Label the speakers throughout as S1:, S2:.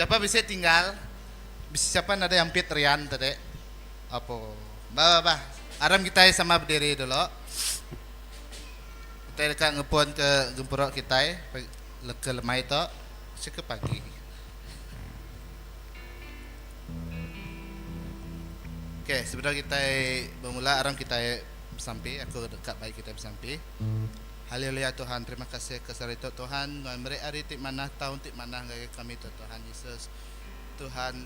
S1: Siapa bisi tinggal? Bisi siapa nadai ampit rian tadi? Apo. Bah bah bah. Aram kitai sama bediri dulu. Kitai deka ngepun ke gempuru kitai ke lemai tu sik ke pagi. Okey, sebedau kitai bemula aram kitai besampi. Aku deka bai kitai besampi. Haleluya Tuhan, terima kasih ke sehari tu Tuhan, nuan meri hari ti manah, taun ti manah ngagai kami tu Tuhan Yesus. Tuhan,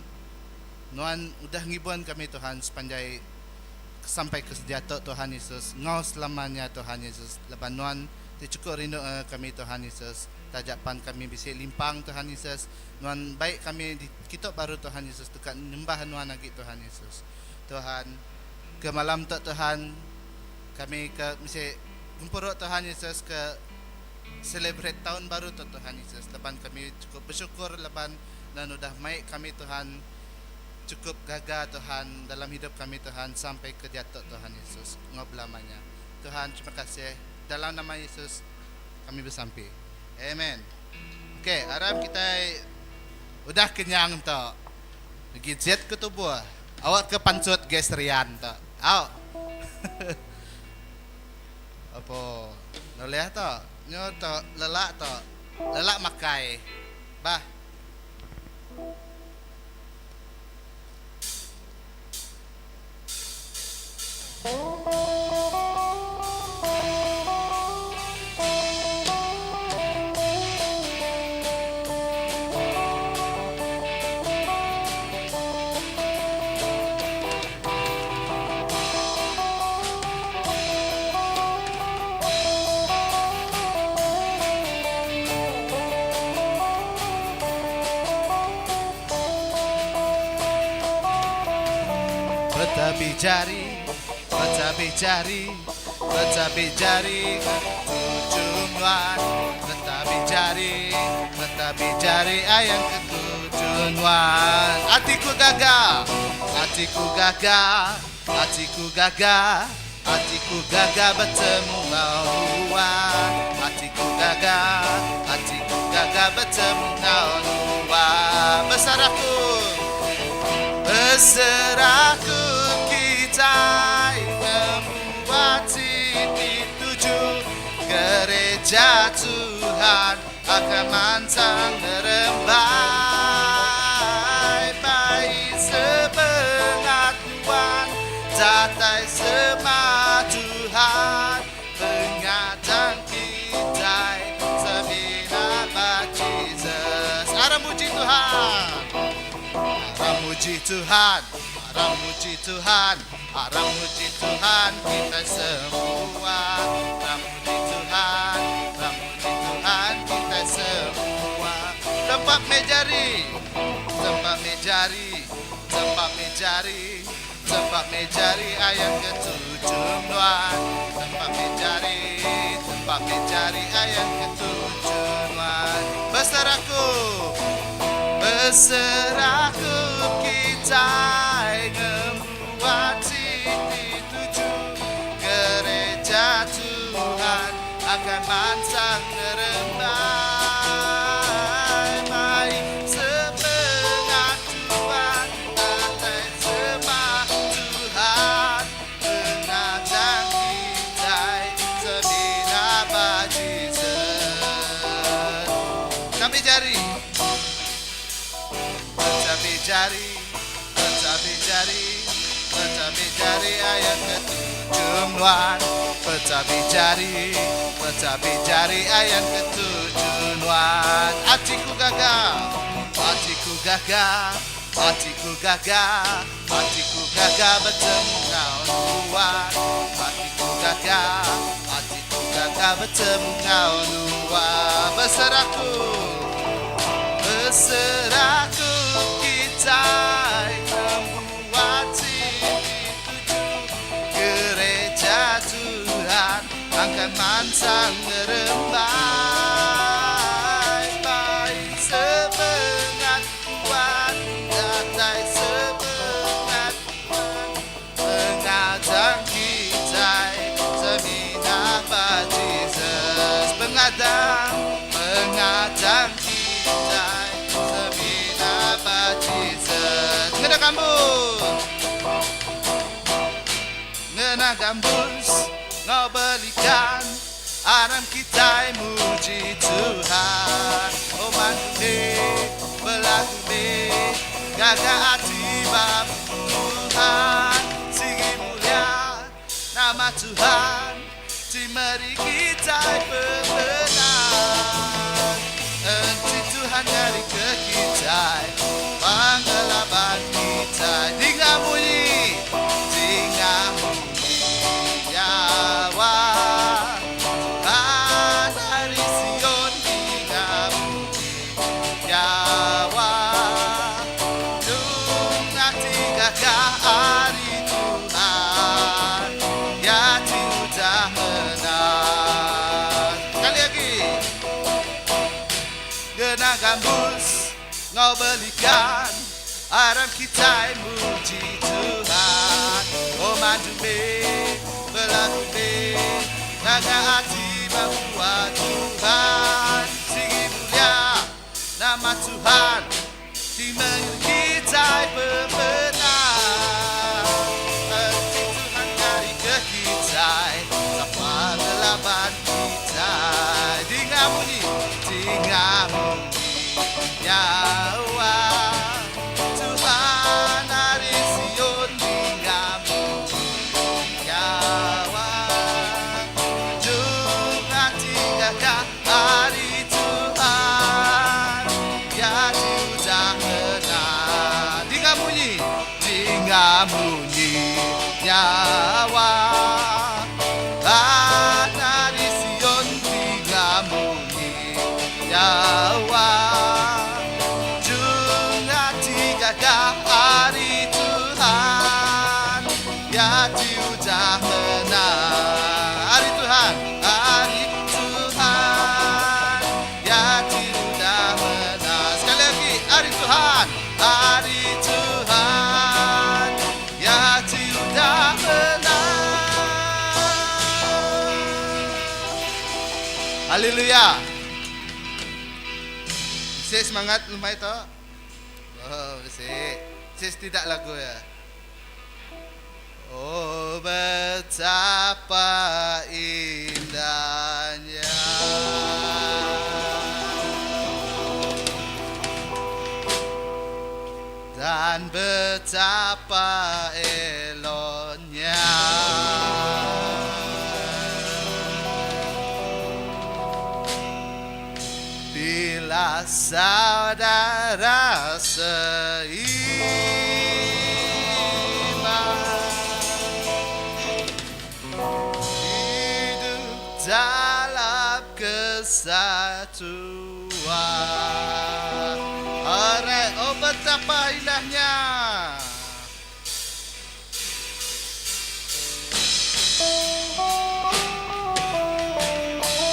S1: nuan udah ngibun kami Tuhan sepanjai sampai ke sediatu Tuhan Yesus, enggau selamanya Tuhan Yesus, laban nuan ti chukup rindu ngagai kami Tuhan Yesus, taja pan kami bisi limpang Tuhan Yesus, nuan bai kami di kitu baru Tuhan Yesus deka nyembah nuan agi Tuhan Yesus. Tuhan, ke malam tu Tuhan, kami ke bisi Gempuru Tuhan Yesus ke celebrate taun baru tu Tuhan Yesus laban kami cukup bersyukur laban nuan udah mai kami Tuhan cukup gaga Tuhan dalam hidup kami Tuhan sampai ke diatu Tuhan Yesus enggau belamanya Tuhan terima kasih dalam nama Yesus kami besampi Amen. Ok aram kitai udah kenyang tu gigit ke tubuh awak ke pansut gas rian tu au. Apo nulih tu nyu tu lelak tu lelak makai bah. Betabi jari, betabi jari, betabi jari ketujuh nuan. Betabi jari, betabi jari ayang ketujuh nuan. Atiku gaga, atiku gaga, atiku gaga, atiku gaga betemu enggau nuan. Atiku gaga, atiku gaga betemu enggau nuan. Beseraku, beseraku kitai ngembuan siti tuju gereja Tuhan akan mansang ngerembai bai sepengat nuan datai sema Tuhan pengadang kitai semina ba Jesus. Aram muji Tuhan. Aram muji Tuhan. Aram muji Tuhan. Aram muji Tuhan kitai semua. Aram muji Tuhan, aram muji Tuhan kitai semua. Tempat meh jari, tempat meh jari, tempat meh jari, tempat meh jari ayat ke tujuh nuan. Tempat meh jari, tempat meh jari ayat ke tujuh nuan. Beseraku, beseraku kitai ngembuan. Buat siti tuju Gereja Tuhan akan mansang ngerembai Mai semengat Tuhan datai sema Tuhan Pengadang kitai semina ba Jesus Tabi jari Tabi jari Petabi jari, petabi jari ayat ketujuh nuan. Petabi jari, petabi jari ayat ketujuh nuan. Atiku gaga, atiku gaga, atiku gaga, atiku gaga betemu enggau nuan. Atiku gaga, atiku gaga betemu enggau nuan. Beseraku. Beseraku kitai ngembuan siti tuju Gereja Tuhan angkat mansang ngerembai Bai semengat kuat datai semengat kuat Pengadang kitai semina ba Jesus Pengadang, pengadang kitai semina. gambus. Ngena gambus ngau belikan aram kitai muji Tuhan. Oh mandu meh belagu meh gaga ati ba Tuhan. Sigi mulia nama Tuhan ti meri kitai pemenang. Enti Tuhan nyadi ke kitai pengelaban kitai. Dinga munyi, dinga munyi nyawa Tuhan ari Sion. Dinga munyi nyawa Dung ati gagah ari Tuhan Iya ti udah menang. Sekali agi. Ngena gambus enggau belikan aram kitai muji Tuhan. Oh maju meh belagu meh ngaga ati ba mua Tuhan. Sigi mulia nama Tuhan ti meri kitai pemenang. Enti Tuhan nyadi ke kitai sapa ngelaban kitai. Dinga munyi, dinga munyi nyawa Tuhan ari Sion. Dinga munyi nyawa Jung ati gaga ari Tuhan Iya ti udah menang. Dinga munyi, dinga munyi nyawa Tuhan ari Sion. Dinga munyi nyawa Jung ati gaga ari Tuhan Iya ti udah menang. Ari Tuhan, ari Tuhan Iya ti udah menang. Sekali agi, ari Tuhan, ari Tuhan Iya ti udah menang. Haleluya. Bisi semangat lemai tu? Oh, bisi. Bisi setidak lagu ya. Oh betapa indahnya. Dan betapa eloknya. Bila saudara seiman hidup dalam kesatuan. Alright, oh betapa indahnya.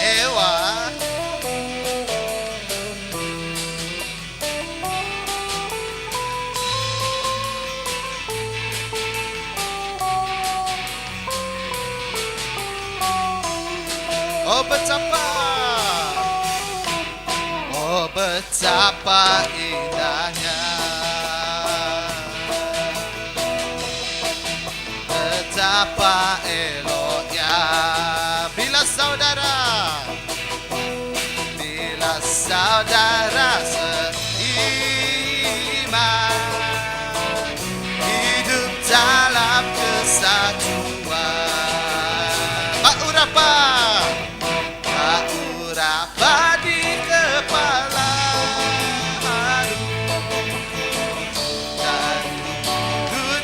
S1: Ewa. Oh betapa Oh betapa indahnya Betapa eloknya Bila saudara Bila saudara seiman Hidup dalam kesatuan Pak Urapa Pak Urapa di kepala Dan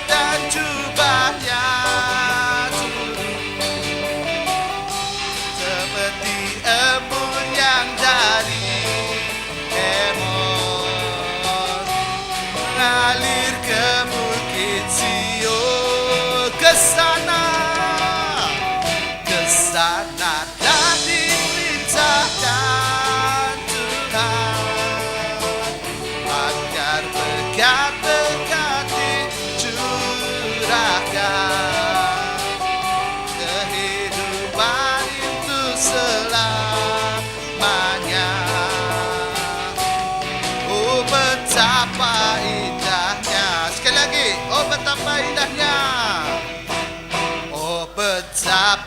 S1: dan jubahnya turun Seperti embun yang dari Hermon Mengalir ke Bukit Sion. Ke sana, ke sana dan diperintahkan Tuhan Agar berkat-berkat dicurahkan Kehidupan itu selamanya. Oh betapa indahnya. Sekali lagi.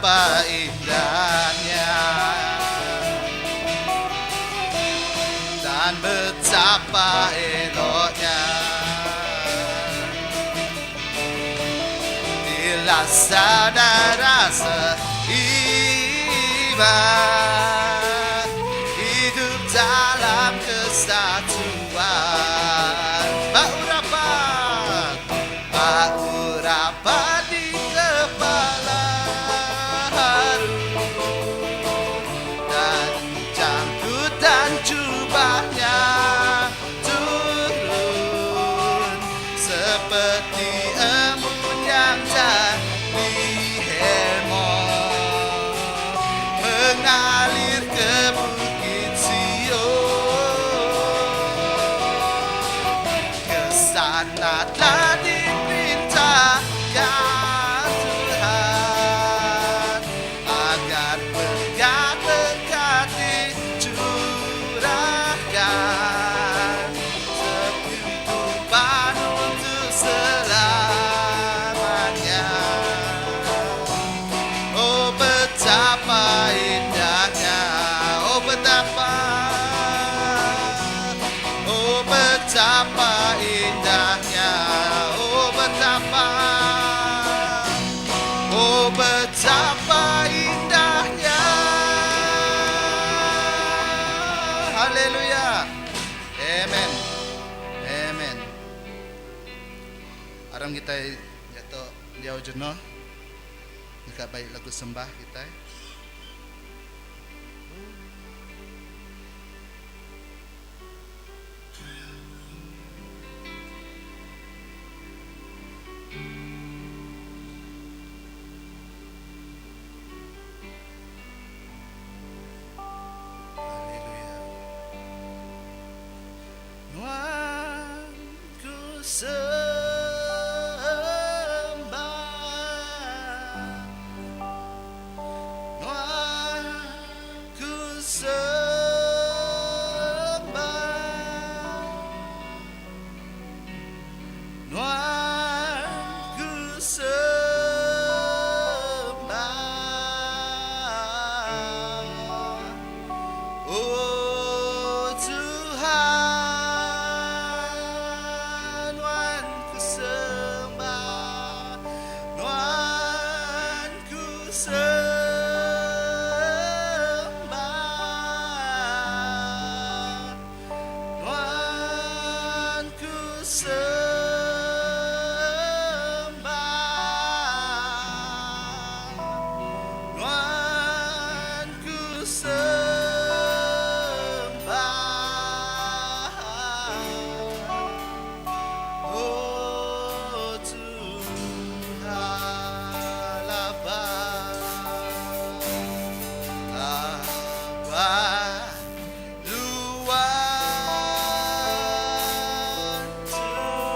S1: betapa indahnya Dan betapa eloknya Bila saudara seiman Hidup dalam kesatuan Bau rapat Bau rapat di kepala Harun Dan janggut dan jubahnya turun Seperti embun yang dari Hermon Mengalir ke Bukit Sion. Ke sana telah diperintahkan Tuhan agar berkat-berkat dicurahkan kehidupan untuk selamanya. Oh betapa indahnya, oh betapa, oh betapa indahnya, oh betapa, oh betapa indahnya. Haleluya. Amen. Amen. Aram kita jatuh jauh jenuh. Deka bai lagu sembah kitai. Haleluya. Nuan ku sembah. Nuan ku sembah. Nuan ku sembah. Oh Tuhan, Nuan ku sembah, Nuan ku sembah, Nuan ku sembah, Nuan ku sembah. Oh Tuhan, Abba, Abba, Luan Tuhan.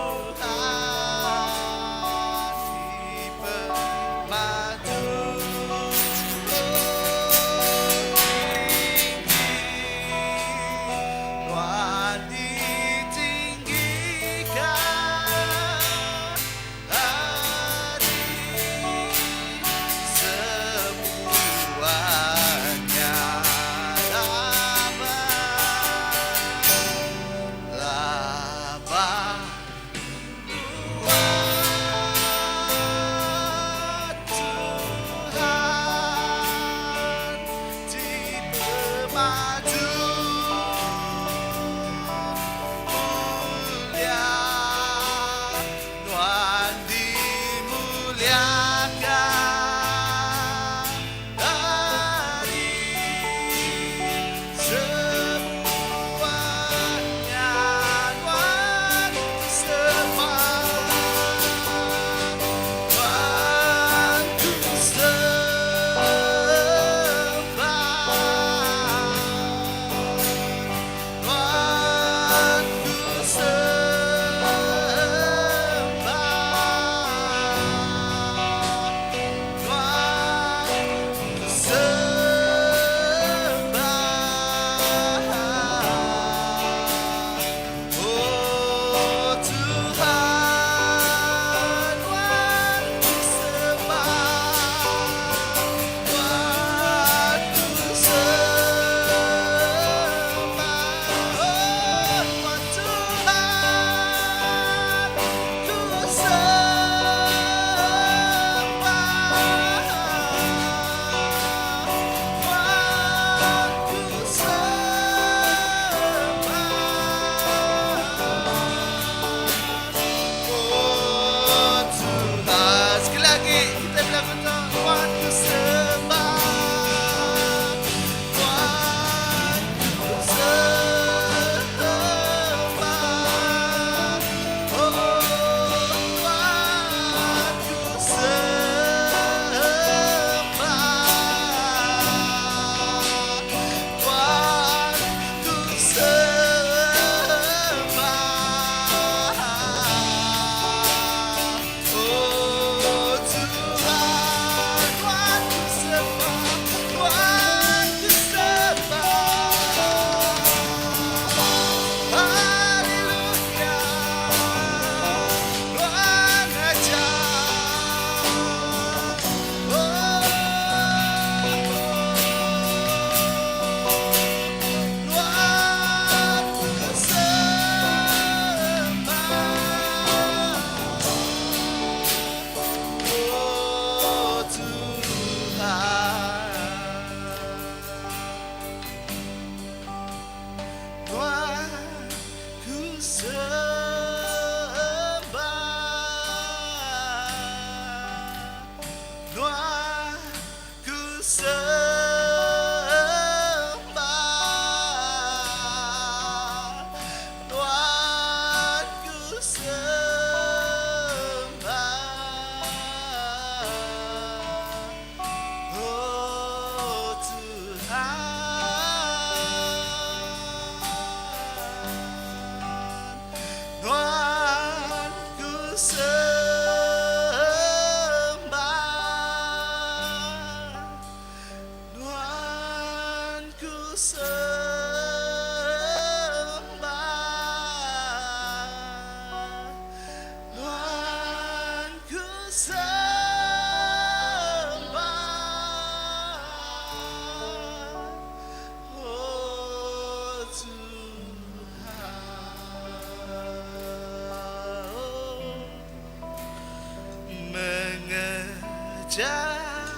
S1: Mengejar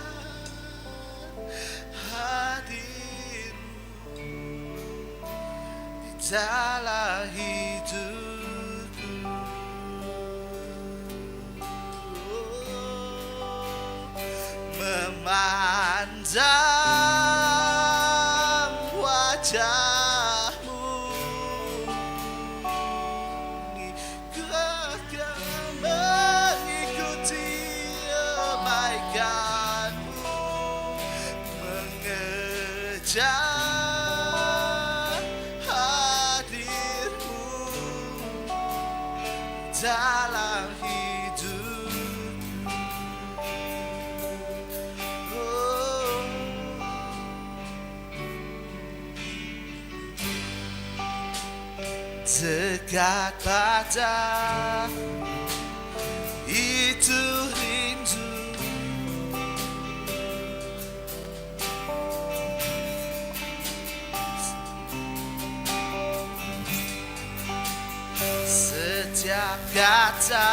S1: hadirmu di dalam hidupku. Memandang wajahmu Mengikuti kebaikanmu Mengejar hadirmu Dalam hidupku oh. Dekat pada itu rindu Setiap kata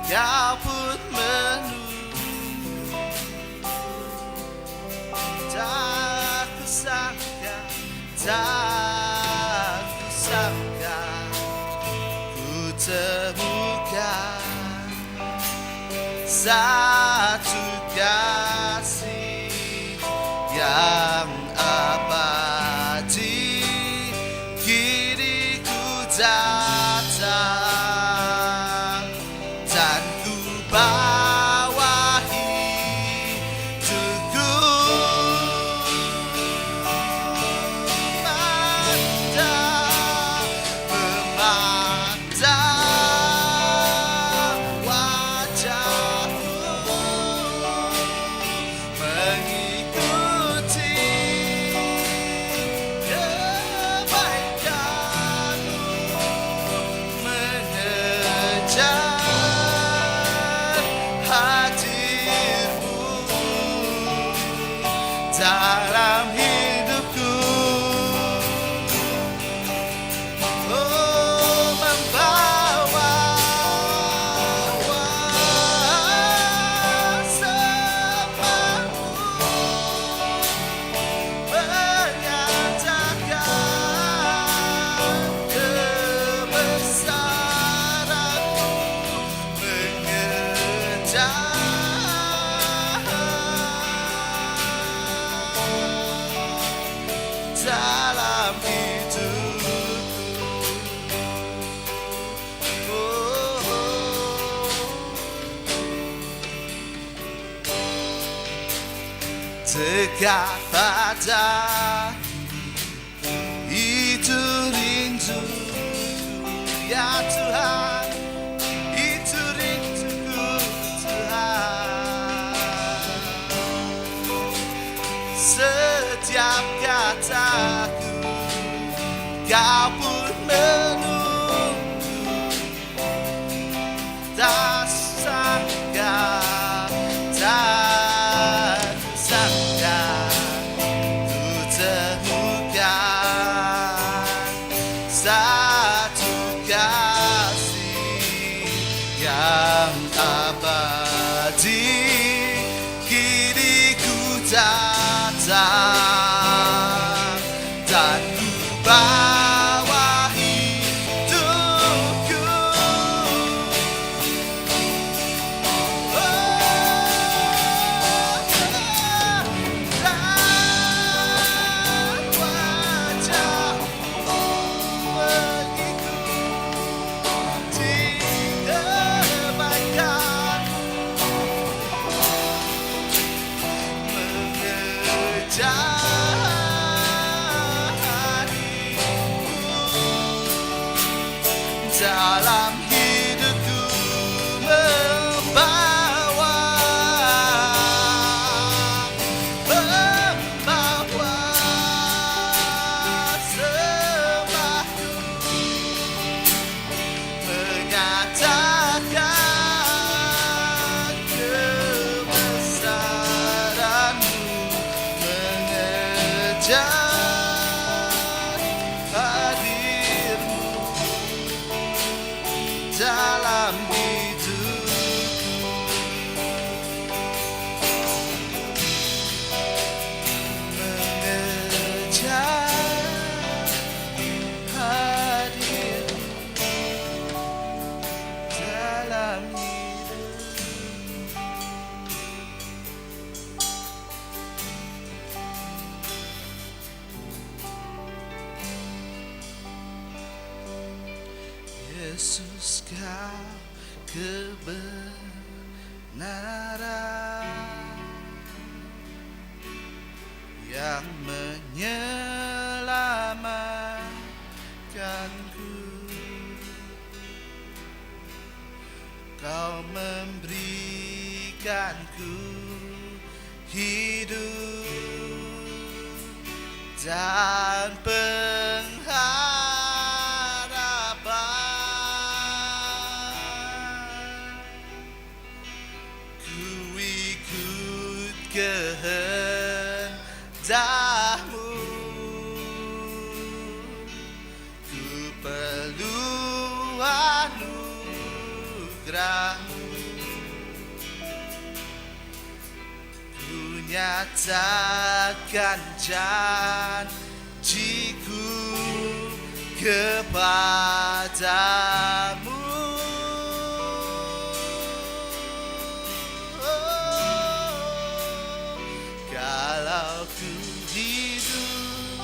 S1: kau pun menunggu Tak kusangka, tak kusangka Ku temukan satu kasih yang abadi Kini ku datang dan ku bawa hidupku Memandang, memandang wajahmu Mengikuti kebaikanmu Mengejar hadirmu dalam hidupku Oh membawa sembahmu Menyatakan kebesaranmu Mengejar dalam hidupku oh, oh. Dekat pada itu rindu Ya Tuhan itu rinduku Tuhan Setiap kataku Kau pun menunggu Tak sangka Tak sangka Ku temukan Satu kasih Yang abadi Kini ku datang Dan ku bawa hidupku Dan wajahmu mengikuti kebaikanmu Mengejar hadirmu dalam hidupku membawa membawa sembahku menyatakan kebesaranmu mengejar hadirmu dalam hidupku. Yesus kau kebenaran Yang menyelamatkanku Kau memberikanku hidup dan pengharapan. Ku ikut kehendakmu Ku perlu anugerahmu Ku nyatakan janjiku kepadamu. Kalau ku hidup,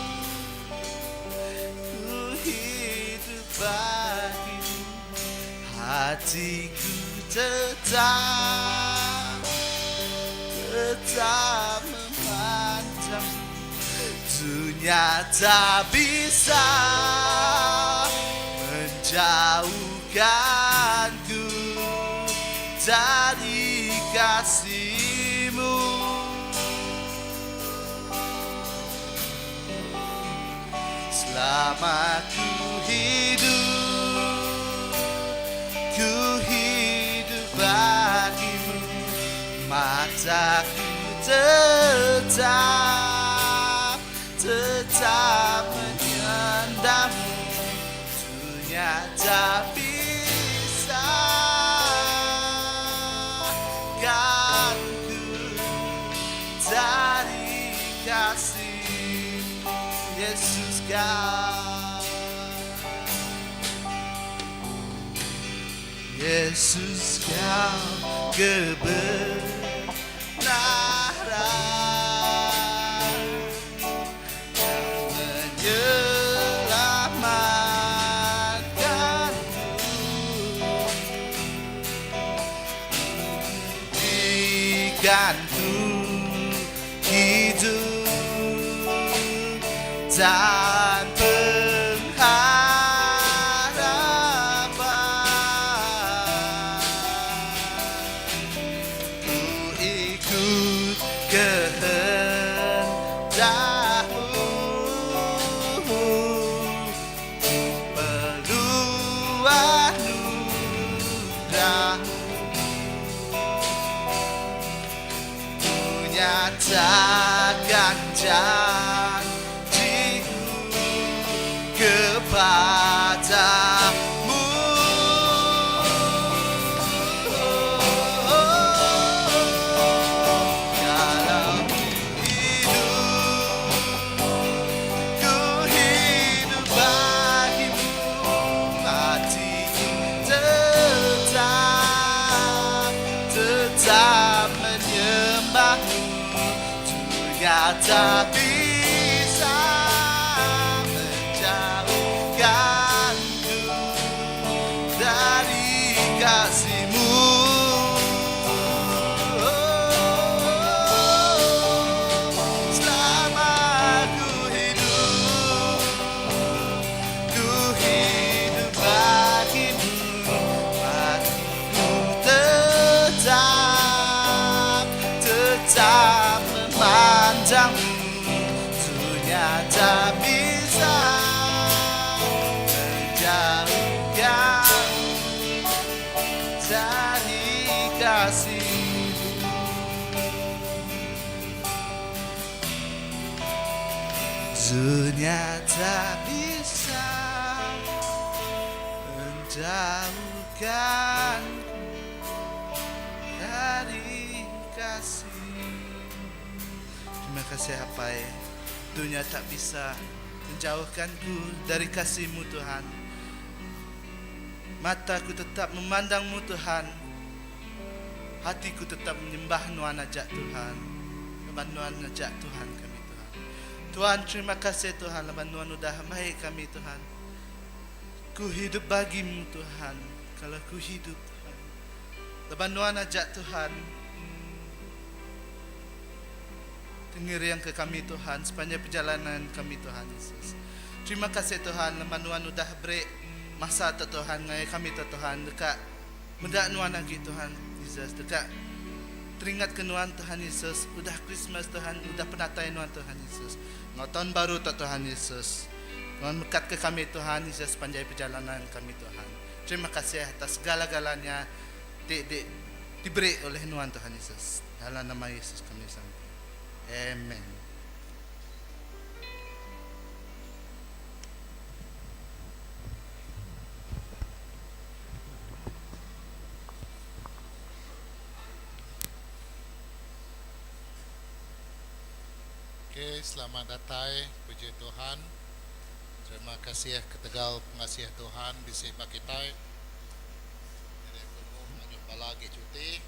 S1: ku hidup bagimu, hatiku tetap, tetap memandang. Dunia tak bisa menjauhkanku dari kasihmu. Selama ku hidup, ku hidup bagimu, mataku tetap, tetap menyendahmu. Dunia tak bisa ku dari kasih Yesus kau. Yesus kau kebenaran yang menyelamatkanku, berikanku hidup dan pengharapan. Ku ikut kehendakmu, ku perlu anugerahmu, ku nyatakan janjiku kepadamu. Kalau ku hidup, ku hidup bagimu, hatiku tetap, tetap menyembahmu. Dunia tak bisa menjauhkanku dari kasihmu. Selama ku hidup, ku hidup bagimu, hatiku tetap, tetap memandangmu. Dunia tak bisa menjauhkan dari kasihmu. Dunia tak bisa menjauhkan dari kasih. Terima kasih Apai. Dunia tak bisa menjauhkanku dari kasihmu Tuhan. Mataku tetap memandangmu Tuhan. Hatiku tetap menyembah Nuan aja Tuhan. Laban Nuan aja Tuhan kami Tuhan. Tuhan terima kasih Tuhan laban Nuan udah mai kami Tuhan. Ku hidup bagimu Tuhan, kalau ku hidup Tuhan. Laban nuan aja Tuhan ti ngiring ke kami Tuhan sepanjai perjalanan kami Tuhan Yesus. Terima kasih Tuhan laban nuan udah beri masa tu Tuhan ngagai kami tu Tuhan deka meda nuan agi Tuhan Jesus deka teringat ke nuan Tuhan Yesus udah Christmas Tuhan udah penatai nuan Tuhan Yesus enggau taun baru tu Tuhan Yesus. Nuan mekat ke kami Tuhan Jesus sepanjai perjalanan kami Tuhan. Terima kasih atas segala-galanya ti di diberi oleh nuan Tuhan Yesus. Dalam nama Yesus kami sampi. Amen.
S2: Ok selamat datai puji Tuhan terima kasih ketegal pengasih Tuhan bisi ba kitai nyadi aku nemu mayuh bala agi cuti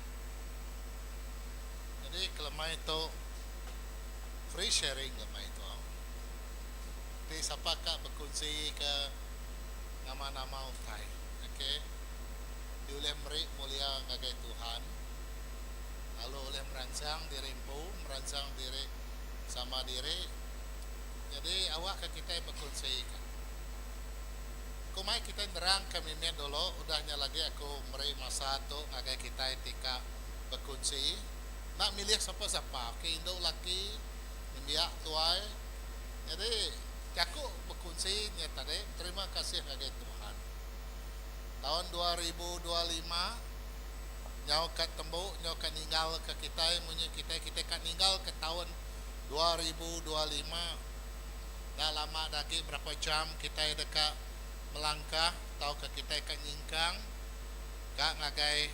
S2: nyadi kelemai tu free sharing lemai tu ti sapa ka bekunsi ke nama nama utai ok ti ulih meri mulia ngagai Tuhan. Lalu ulih meransang diri empu, meransang diri sama diri. Nyadi awakka kitai bekunsika. Ku mai kitai nerangka mimit dulu udah nya lagi aku meri masa tu ngagai kitai ti ka bekunsi. Enda milih sapa-sapa ke indu laki, nembiak tuai. Nyadi jaku bekunsi nya tadi beterima kasih ngagai Tuhan. Taun 2025. Nyau ka tembu nyau ka ninggal ka kitai munyi kitai kitai ka ninggal ka taun 2025 enda lama da agi berapa jam kitai deka melangkah tauka kitai ka nyingkang ka ngagai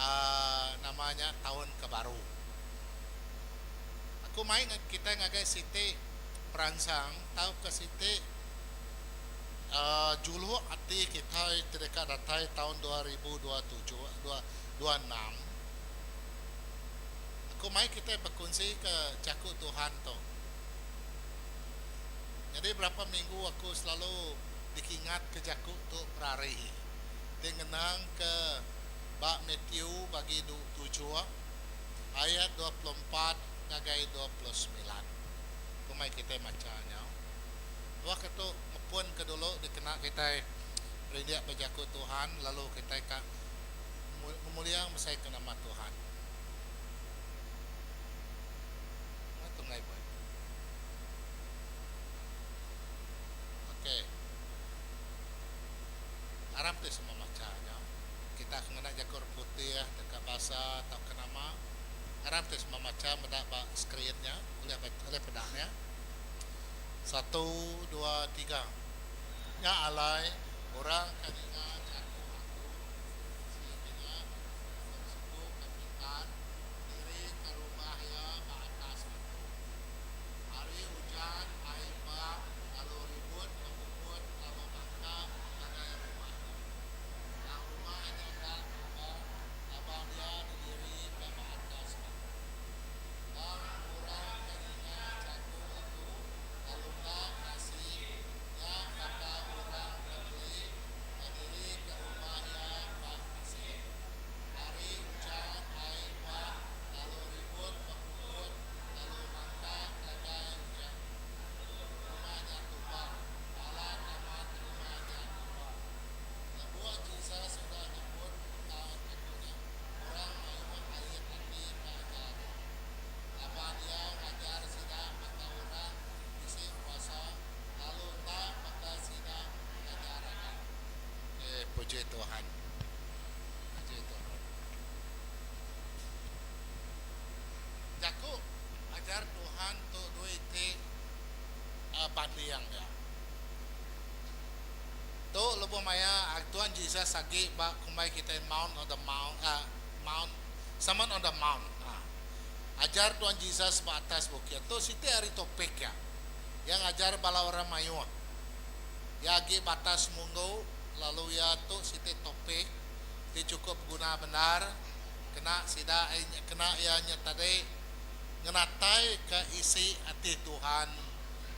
S2: aaa nama nya taun ke baru. Aku mai kitai ngagai siti peransang tauka siti. Juluk ati kitai ti deka datai taun 2027, 26, aku mai kitai bekunsika jaku Tuhan tu. Nyadi berapa minggu aku selalu dikingatka jaku tu berari ti ngenangka ba Matthew bagi tujuh ayat 24 ngagai 29. Aku mai kitai macha nya. Wah ke tu ngepun ke dulu dikena kitai berindik ba jaku Tuhan lalu kitai ka ngemulia mesai ke nama Tuhan. Nama tu enggai boy. Okey. Aram ti semua macha nya. Kita ke ngena jaku orang putih deka basa tauka nama aram ti semua macha meda ba skrin nya ulih ulih peda nya. Satu, dua, tiga. Nya alai, orang ke ninga jaku aku, sigi nya lalu siku ke pintar nirika rumah iya ba atas batu. Hari ujan, ai bah, lalu ribut bepuput lalu mangka ngagai rumah nya. Tang rumah nya enda tumbang laban iya didirika ba atas batu. Tang orang ke ninga jaku aku lalu enda ngasi nya baka orang ke beli ke diri ke rumah iya ba pasir. Hari ujan ai bah lalu ribut bepuput lalu mangka ngagai ujan. Rumah nya tumbang, balat amat rumah nya tumbang. Lebuh Jesus udah nyebut utai jaku nya, Orang mayuh alit ati ke ajar iya. Laban iya ngajar sida baka orang bisi kuasa lalu enda baka sida pengajar adat. Eh, puji Tuhan. Puji Tuhan. Jaku ajar Tuhan tu dua iti banding iya. Tu lebuh maya Tuhan Jesus agi ba kumbai kitai Mount of the Mount uhh Mount Sermon on the Mount uhh Ajar Tuhan Jesus ba atas bukit. Tu siti ari topik iya. Iya ngajar bala orang mayuh. Iya agi ba atas munggu lalu iya tu siti topik ti chukup beguna bendar kena sida kena iya nya tadi ngenataika isi ati Tuhan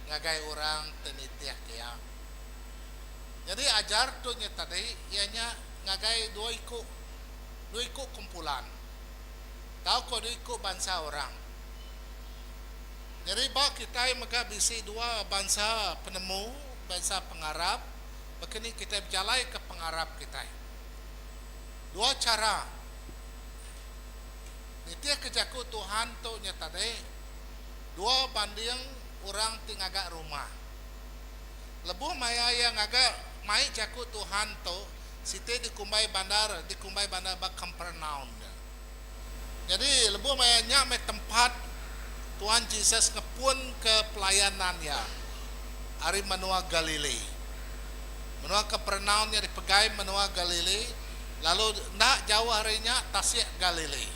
S2: ngagai orang ti nitihka iya. Nyadi ajar tu nya tadi iya nya ngagai dua iku dua iku kumpulan tauka dua iku bansa orang. Nyadi ba kitai mega bisi dua bansa penemu, bansa pengarap, baka ni kitai bejalaika pengarap kitai. Dua chara nitihka jaku Tuhan tu nya tadi dua banding orang ti ngaga rumah. Lebuh maya iya ngaga mai jaku Tuhan tu, siti dikumbai bandar dikumbai bandar ba Kapernaum nya. Nyadi lebuh maya nya meh tempat Tuhan Jesus ngepunka pelayanan iya ari menua Galili. Menua Kapernaum nya dipegai menua Galili lalu enda jauh ari nya Tasik Galili.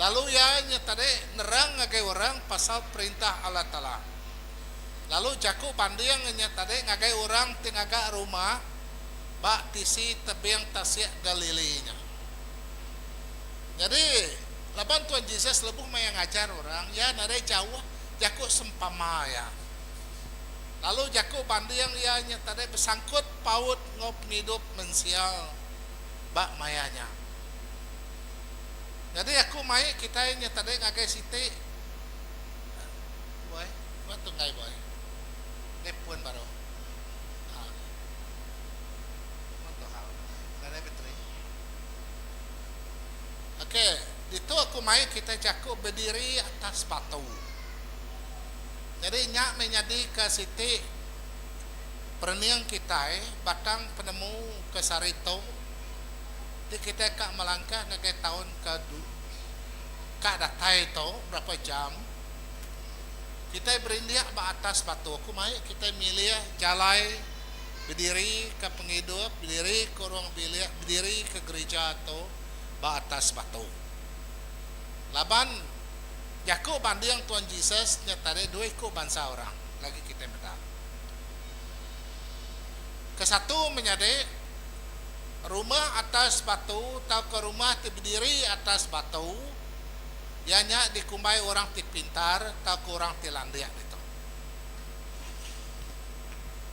S2: Lalu iya nya tadi nerang ngagai orang pasal Perintah Allah Taala. Lalu jaku banding nya tadi ngagai orang ti ngaga rumah ba tisi tebing Tasik Galili nya. Nyadi, laban Tuan Jesus lebuh maya ngajar orang, iya nadai jauh jaku sempama iya. Lalu jaku banding iya nya tadi besangkut paut enggau pengidup mensia ba maya nya. Nyadi aku mai kitai nya tadi ngagai siti boy, ba tunggai boy. Deh pun baru. Ha. Mun tu hal. Nadai bateri. Ok, ditu aku mai kitai jaku bediri atas batu. Nyadi nya meh nyadika siti perening kitai batang penemu ke sehari tu ti kitai ka melangkah ngagai taun ke ka datai tu berapa jam kitai berindik ba atas batu. Aku mai kitai milih jalai bediri ke pengidup, bediri ke ruang bilik, bediri ke gerija tu ba atas batu. Laban jaku banding Tuan Jesus nya tadi dua iku bansa orang lagi kitai meda. Kesatu menyadi rumah atas batu tauka rumah ti bediri atas batu iya nya dikumbai orang ti pintar tauka orang ti landik ditu.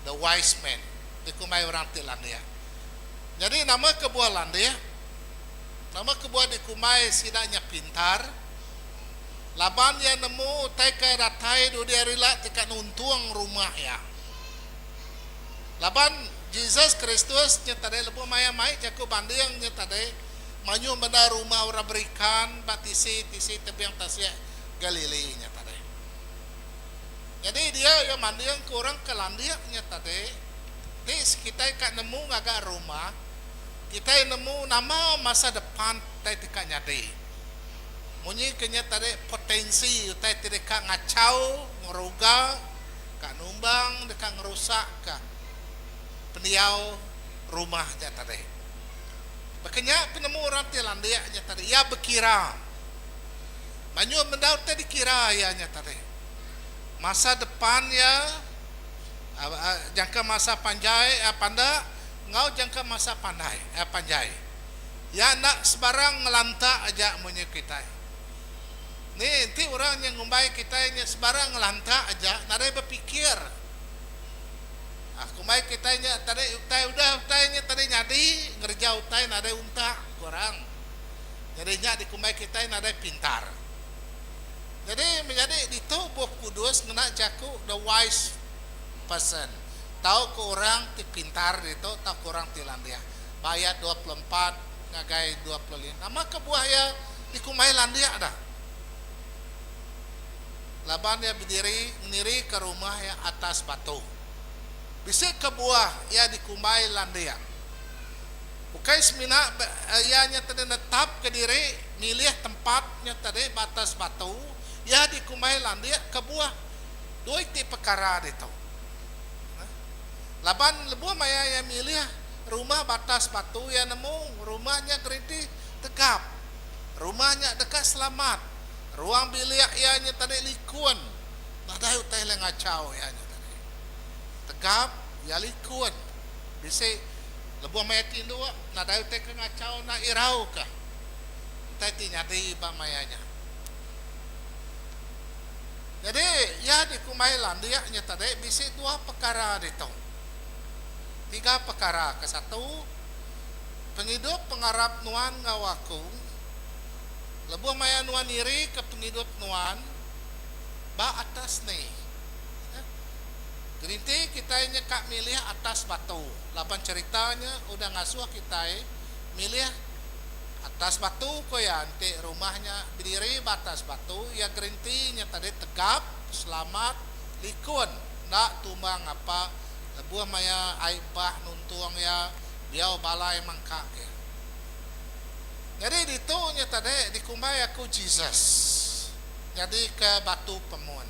S2: The wise man dikumbai orang ti landik. Nyadi nama kebuah landik? Nama kebuah dikumbai sida nya pintar? Laban iya nemu utai ke datai dudi hari ila ti ka nuntung rumah iya. Laban Jesus Kristus nya tadi lebuh maya mai jaku banding nya tadi mayuh meda rumah orang berikan ba tisi-tisi tebing tasik Galili nya tadi. Nyadi dia iya manding ke orang ke landik nya tadi ti sekitai ka nemu ngaga rumah, kitai nemu nama masa depan utai ti ka nyadi. Munyi ke nya tadi potensi utai ti deka ngachau, ngeruga, ka numbang deka ngerusak ka pendiau rumah nya tadi. Baka nya penemu orang ti landik nya tadi iya bekira. Mayuh benda utai dikira iya nya tadi. Masa depan iya jangka masa panjai pandak enggau jangka masa pandai panjai. Iya enda sebarang ngelantak aja munyi kitai. Ni enti orang nya ngumbai kitai nya sebarang ngelantak aja nadai bepikir. Kumbai kitai nya tadi utai udah utai nya tadi nyadi ngereja utai nadai untak ku orang. Nyadi nya dikumbai kitai nadai pintar. Nyadi menyadi ditu Bup Kudus ngena jaku the wise person tauka orang ti pintar ditu tauka orang ti landik ba ayat 24 ngagai 25. Nama kebuah iya dikumbai landik dah? Laban iya bediri ngenirika rumah iya atas batu. Bisi kebuah iya dikumbai landik. Ukai semina iya nya tadi netapka diri milih tempat nya tadi ba atas batu, iya dikumbai landik kebuah dua iti pekara ditu. Laban lebuh maya iya milih rumah ba atas batu iya nemu rumah nya gerenti tegap, rumah nya deka selamat, ruang bilik iya nya tadi likun nadai utai le ngachau iya nya tadi. Tegap, iya likun. Bisi. Lebuh maya ti indu, nadai utai ke ngachau enda irauka utai ti nyadi ba maya nya. Nyadi, iya dikumbai landik nya tadi bisi dua pekara ditu. Tiga pekara. Kesatu, pengidup pengarap nuan enggau aku. Lebuh maya nuan nirika pengidup nuan ba atas ni. Gerinti kitai nya ka milih atas batu laban cherita nya udah ngasuh kitai milih atas batu ko iya enti rumah nya bediri ba atas batu iya gerinti nya tadi tegap selamat likun enda tumbang ngapa lebuh maya ai bah nuntung iya biau balai mangka ke. Nyadi ditu nya tadi dikumbai aku Jesus nyadika batu pemun.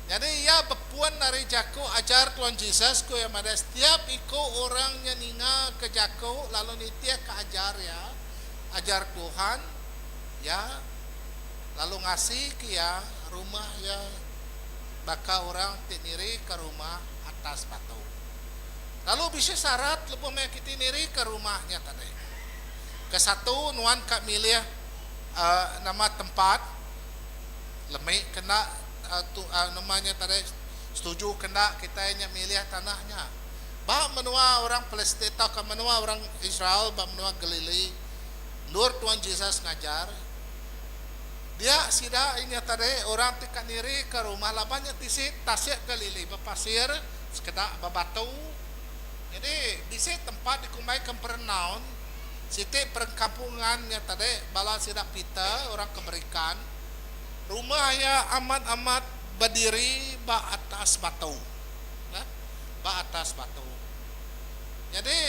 S2: Nyadi iya bepun ari jaku ajar Tuan Jesus, ku iya madah setiap iku orang nya ningaka jaku lalu nitihka ajar iya, ajar Tuhan, iya lalu ngasika iya rumah iya baka orang ti nirika rumah atas batu. Lalu bisi syarat lebuh maya kiti nirika rumah nya tadi. Kesatu nuan ka milih nama tempat. Lemi kena tu nama nya tadi setuju kena kitai nya milih tanah nya. Ba menua orang Palestin tauka menua orang Israel ba menua Galili endur Tuan Jesus ngajar, dia sida inya tadi orang ti ka nirika rumah laban nya tisi tasik Galili bepasir sekeda bebatu. Nyadi bisi tempat dikumbai Kempernaun siti perkampungan nya tadi bala sida Peter orang ke berikan. Rumah iya amat-amat bediri ba atas batu. Nah, ba atas batu. Nyadi,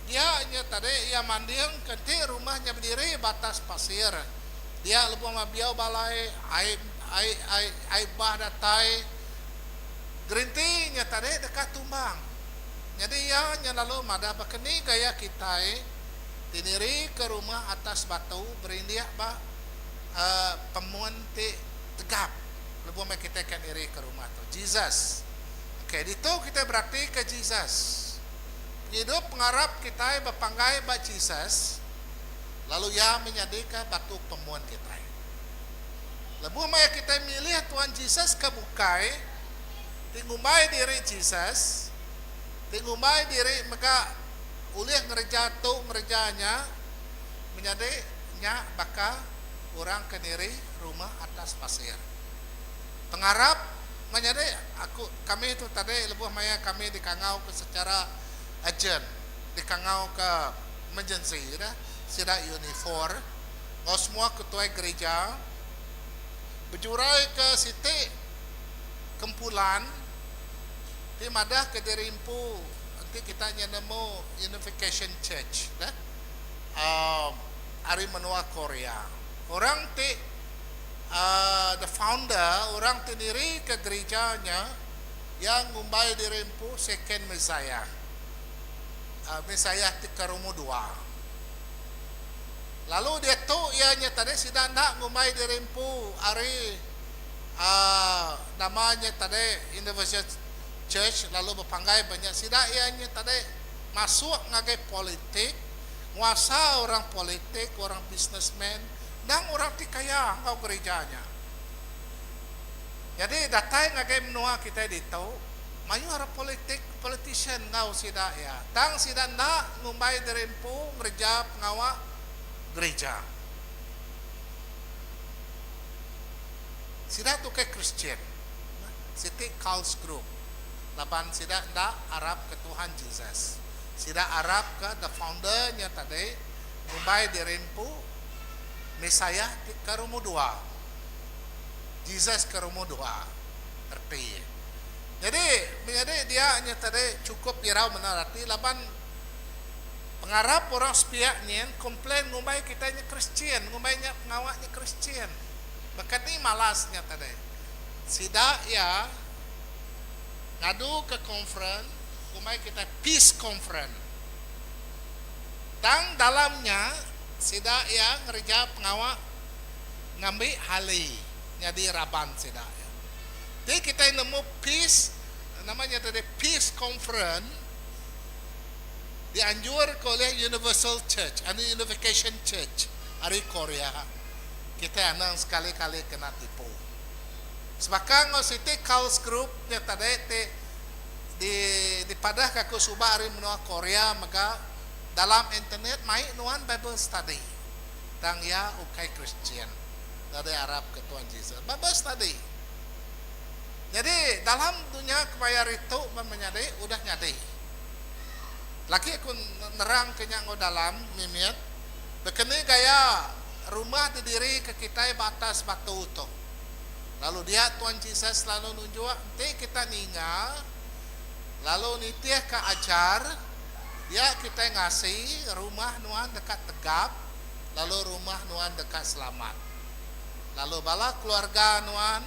S2: dia nya tadi iya manding ke enti rumah nya bediri ba atas pasir. Dia lebuh mabiau balai ai ai ai ai bah datai, gerinti nya tadi deka tumbang. Nyadi iya nya lalu madah baka ni gaya kitai ti nirika rumah atas batu berindik ba pemun ti tegap lebuh meh kitai ka nirika rumah tu. Jesus. Okey, ditu kitai beratika Jesus. Pengidup pengarap kitai bepanggai ba Jesus lalu iya meh nyadika batu pemun kitai. Lebuh maya kitai milih Tuan Jesus ke bukai ti ngumbai diri Jesus, ti ngumbai diri mega ulih ngereja tu ngereja nya, menyadi Nya baka orang ke niri rumah atas pasir. Pengarap menyadi aku kami tu tadi lebuh maya kami dikangau ke secara urgent, dikangau ke emergency dah sida Unifor enggau semua ketuai gerija bejurai ke siti kempulan ti madah ke diri empu enti kita nya nemu Unification Church dah. Ari menua Korea. Orang ti the founder, orang ti nirika gerija nya, iya ngumbai diri empu Second Messiah, Messiah ti ke rumu dua. Lalu diatu iya nya tadi sida enda ngumbai diri empu ari nama nya tadi Universal Church lalu bepanggai ba nya sida iya nya tadi masuk ngagai politik, nguasa orang politik, orang businessman, endang orang ti kaya enggau gerija nya. Nyadi datai ngagai menua kitai ditu, mayuh orang politik, politician enggau sida iya. Tang sida enda ngumbai diri empu ngereja pengawa gerija. Sida tu ukai Kristian, siti cults group. Laban sida enda arap ke Tuhan Jesus. Sida arap ke the founder nya tadi ngumbai diri empu Messiah ti ke rumu dua. Jesus ke rumu dua reti. Nyadi menyadi dia nya tadi chukup irau mendar ati laban pengarap orang sepiak nyin complain ngumbai kitai nya Kristian ngumbai nya pengawa nya Kristian. Baka ni malas nya tadi. Sida iya. Ngaduka konferen kumbai kitai peace conference. Tang dalam nya sida iya ngereja pengawa ngambi hali nyadi raban sida iya. Ti kitai nemu peace nama nya tadi peace conference dianjurka oleh Universal Church anu Unification Church ari Korea kitai anang sekali-kali kena tipu. Sebaka enggau siti cults group nya tadi ti Di dipadahka aku suba ari menua Korea mega dalam internet mai nuan Bible study. Tang iya ukai Kristian. Nadai arap ke Tuhan Jesus. Bible study. Nyadi dalam dunya kemaya hari tu men menyadi udah nyadi. Lagi aku nerang ke nya enggau dalam mimit bekeni gaya rumah didiri ke kitai ba atas batu tu. Lalu dia Tuan Jesus lalu nunjuk enti kita ninga lalu nitihka ajar dia kitai ngasi rumah nuan deka tegap lalu rumah nuan deka selamat. Lalu bala keluarga nuan,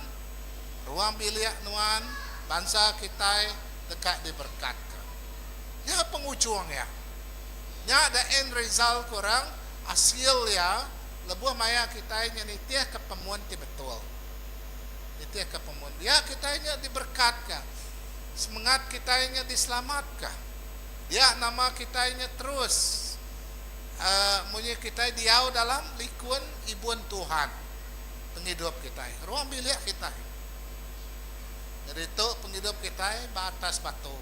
S2: ruang bilik nuan, bansa kitai deka diberekatka. Nya pengujung iya. Nya the end result ku orang, asil iya lebuh maya kitai nya nitihka pemun ti betul. Nitihka pemun dia kitai nya diberekatka. Semengat kitai nya diselamatka. Dia nama kitai nya terus munyi kitai diau dalam likun ibun Tuhan pengidup kitai, ruang bilik kitai. Nyadi tu pengidup kitai ba atas batu.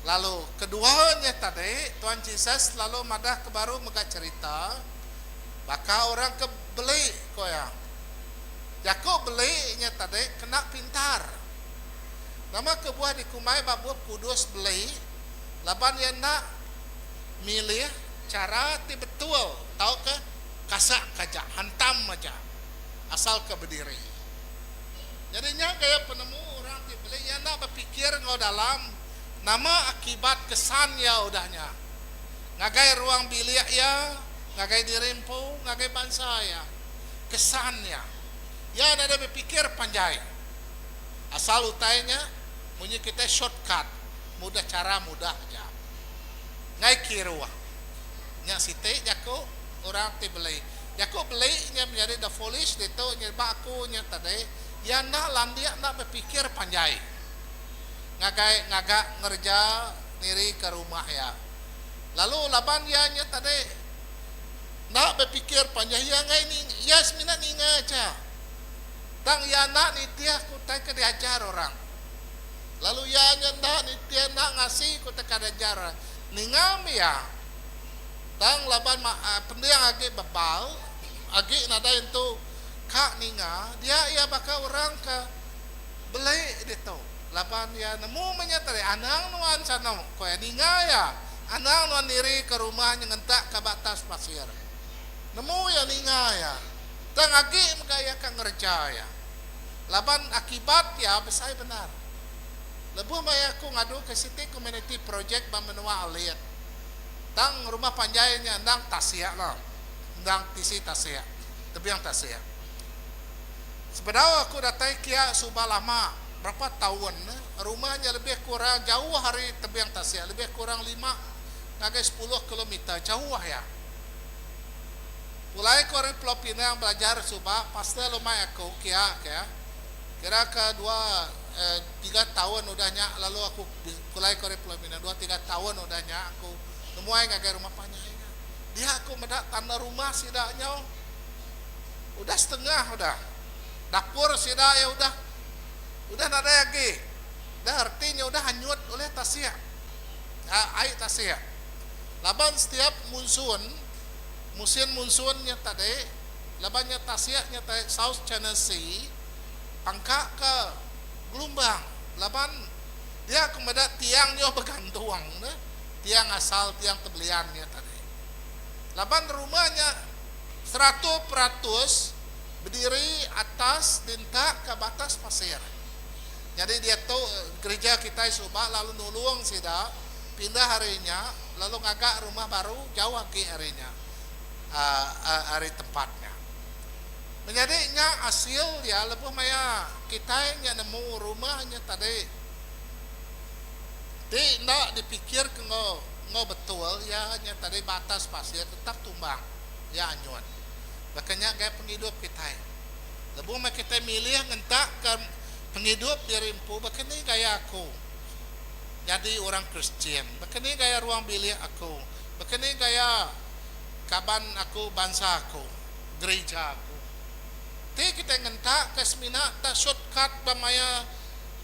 S2: Lalu kedua nya tadi Tuhan Jesus lalu madah ke baru mega cherita baka orang ke beli ko iya. Jaku beli nya tadi kena pintar. Nama kebuah dikumbai ba Bup Kudus beli laban iya enda milih chara ti betul tauka kasak ke aja, hantam aja asal ke bediri. Nyadi nya gaya penemu orang ti beli iya enda bepikir enggau dalam nama akibat kesan iya udah nya ngagai ruang bilik iya, ngagai diri empu, ngagai bansa iya. Kesan iya. Iya nadai bepikir panjai. Asal utai nya munyi kitai shortcut, mudah chara mudah aja. Enggai kiruh. Nya siti jaku orang ti beli. Jaku beli nya menyadi the foolish ditu nya ba aku nya tadi iya enda landik enda bepikir panjai ngagai ngaga ngereja niri ke rumah iya. Lalu laban iya nya tadi enda bepikir panjai iya enggai iya semina ninga aja tang iya enda nitih ke utai ke diajar orang. Lalu iya nya enda nitih enda ngasi ke utai ke diajar orang. Ninga mih iya. Tang laban pending agi bebal, agi nadai entu ka ninga, dia iya baka orang ke beli ditu. Laban iya nemu meh nya tadi, anang nuan sanu, ku iya. Ninga iya, anang nuan niri ke rumah nyengentak ka ba atas pasir. Nemu iya ninga iya. Tang agi mega iya ka ngereja iya. Laban akibat iya besai bendar. Lebuh maya aku ngaduka siti community project ba menua Alit, tang rumah panjai nya endang tasik lah, endang tisi tasik, tebing tasik. Sebedau aku datai kia suba lama, berapa taun, rumah nya lebih kurang jauh ari tebing tasik, lebih kurang lima ngagai sepuluh kilometer jauh iya. Pulai ku ari Pulau Pinang belajar suba, pastor lumai aku kia ke. Kira ke dua tiga taun udah nya lalu aku pulai ke ari Pulau Pinang dua tiga taun udah nya aku nemuai ngagai rumah panjai nya. Dia aku meda tanda rumah sida nyau udah setengah udah. Dapur sida iya udah udah nadai agi. Dah reti nya udah anyut ulih tasik ai tasik. Laban setiap monsoon musin monsoon nya tadi laban nya tasik nya tadi South China Sea pangka ke gelumbang laban dia ke meda tiang nyuh begantung ne tiang asal tiang tebelian nya tadi laban rumah nya 100% bediri atas dinta ke batas pasir nyadi diatu gerija kitai suba lalu nulung sida pindah ari nya lalu ngaga rumah baru jauh agi ari nya ari tempat nya. Menyadi nya asil iya lebuh maya kitai nya nemu rumah nya tadi ti enda dipikir ke enggau enggau betul iya nya tadi ba atas pasir tetap tumbang iya anyut. Baka nya gaya pengidup kitai. Lebuh meh kitai milih ngentakka pengidup diri empu baka ni gaya aku nyadi orang Kristian, baka ni gaya ruang bilik aku, baka ni gaya kaban aku bansa aku. Gerija aku. Ti kitai ngentak ke semina tak shortcut ba maya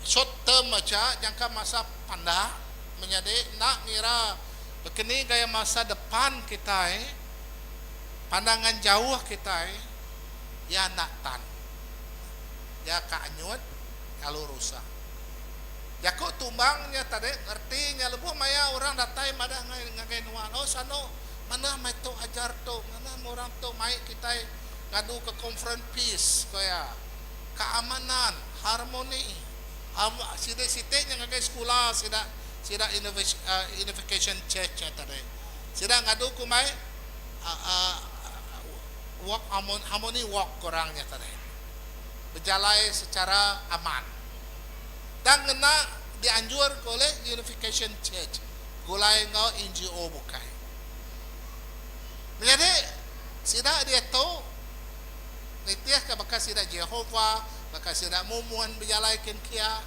S2: short term aja jangka masa pandak menyadi enda ngira bekeni gaya masa depan kitai, pandangan jauh kitai iya enda tan. Iya ka anyut lalu rusak. Jaku tumbang nya tadi reti nya lebuh maya orang datai madah ngagai nuan, oh sanu manah meh tu ajar tu, manah meh orang tu mai kitai ngaduka conference peace ku iya. Keamanan, harmoni. Sida siti nya ngagai sekula sida sida Unification Church nya tadi. Sida ngadu ku mai walk harmony walk ku orang nya tadi. Bejalai secara aman. Tang ngena dianjurka oleh Unification Church begulai enggau NGO bukai. Menyadi sida diatu nitihka baka sida Jehovah, baka sida Mormon bejalai kin kia.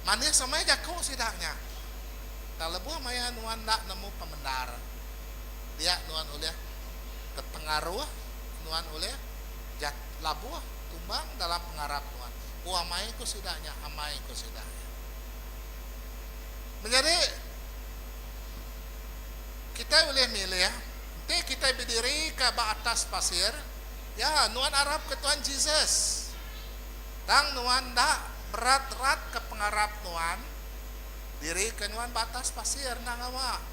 S2: Manis amai jaku sida nya. Tang lebuh maya nuan enda nemu pemendar, dia nuan ulih tepengaruh, nuan ulih jat labuh tumbang dalam pengarap nuan. Oh amai ku sida nya, amai ku sida nya. Menyadi kitai ulih milih enti kitai bediri ka ba atas pasir, ya nuan arap ke Tuhan Jesus. Tang nuan enda berat-rat ke pengarap nuan, diri ke nuan ba atas pasir enda ngawa.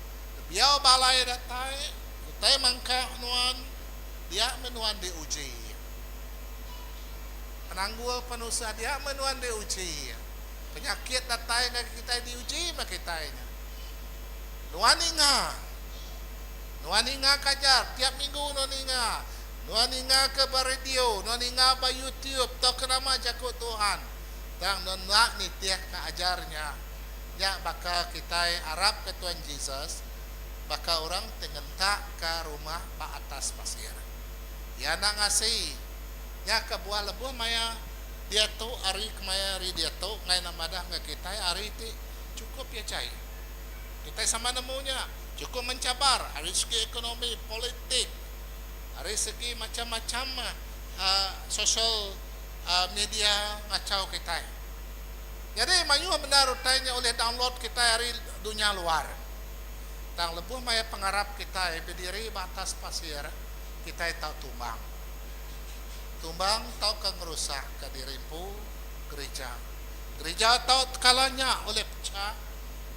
S2: Biau balai datai, utai mangka nuan, dia meh nuan diuji. Penanggul penusah dia meh nuan diuji. Penyakit datai ngagai kitai diuji meh kitai nya. Nuan ninga. Nuan ninga ke ajar tiap minggu nuan ninga. Nuan ninga ke ba radio, nuan ninga ba YouTube tauka nama jaku Tuhan. Tang nuan enda nitihka ajar nya. Nya baka kitai arapka Tuhan Jesus baka orang ti ngentakka rumah ba atas pasir. Iya enda ngasi. Nya kebuah lebuh maya diatu hari kemaya hari diatu enggai enda madah enggau kitai hari ti chukup iya jai. Kitai sama nemu nya chukup mencabar ari segi ekonomi, politik, ari segi macham-macham uhh social uhh media ngachau kitai. Nyadi mayuh bendar utai nya ulih download kitai ari dunya luar. Tang lebuh maya pengarap kitai bediri ba atas pasir, kitai tau tumbang. Tumbang tauka ngerusakka diri empu gerija. Gerija tau tekala nya ulih pechah,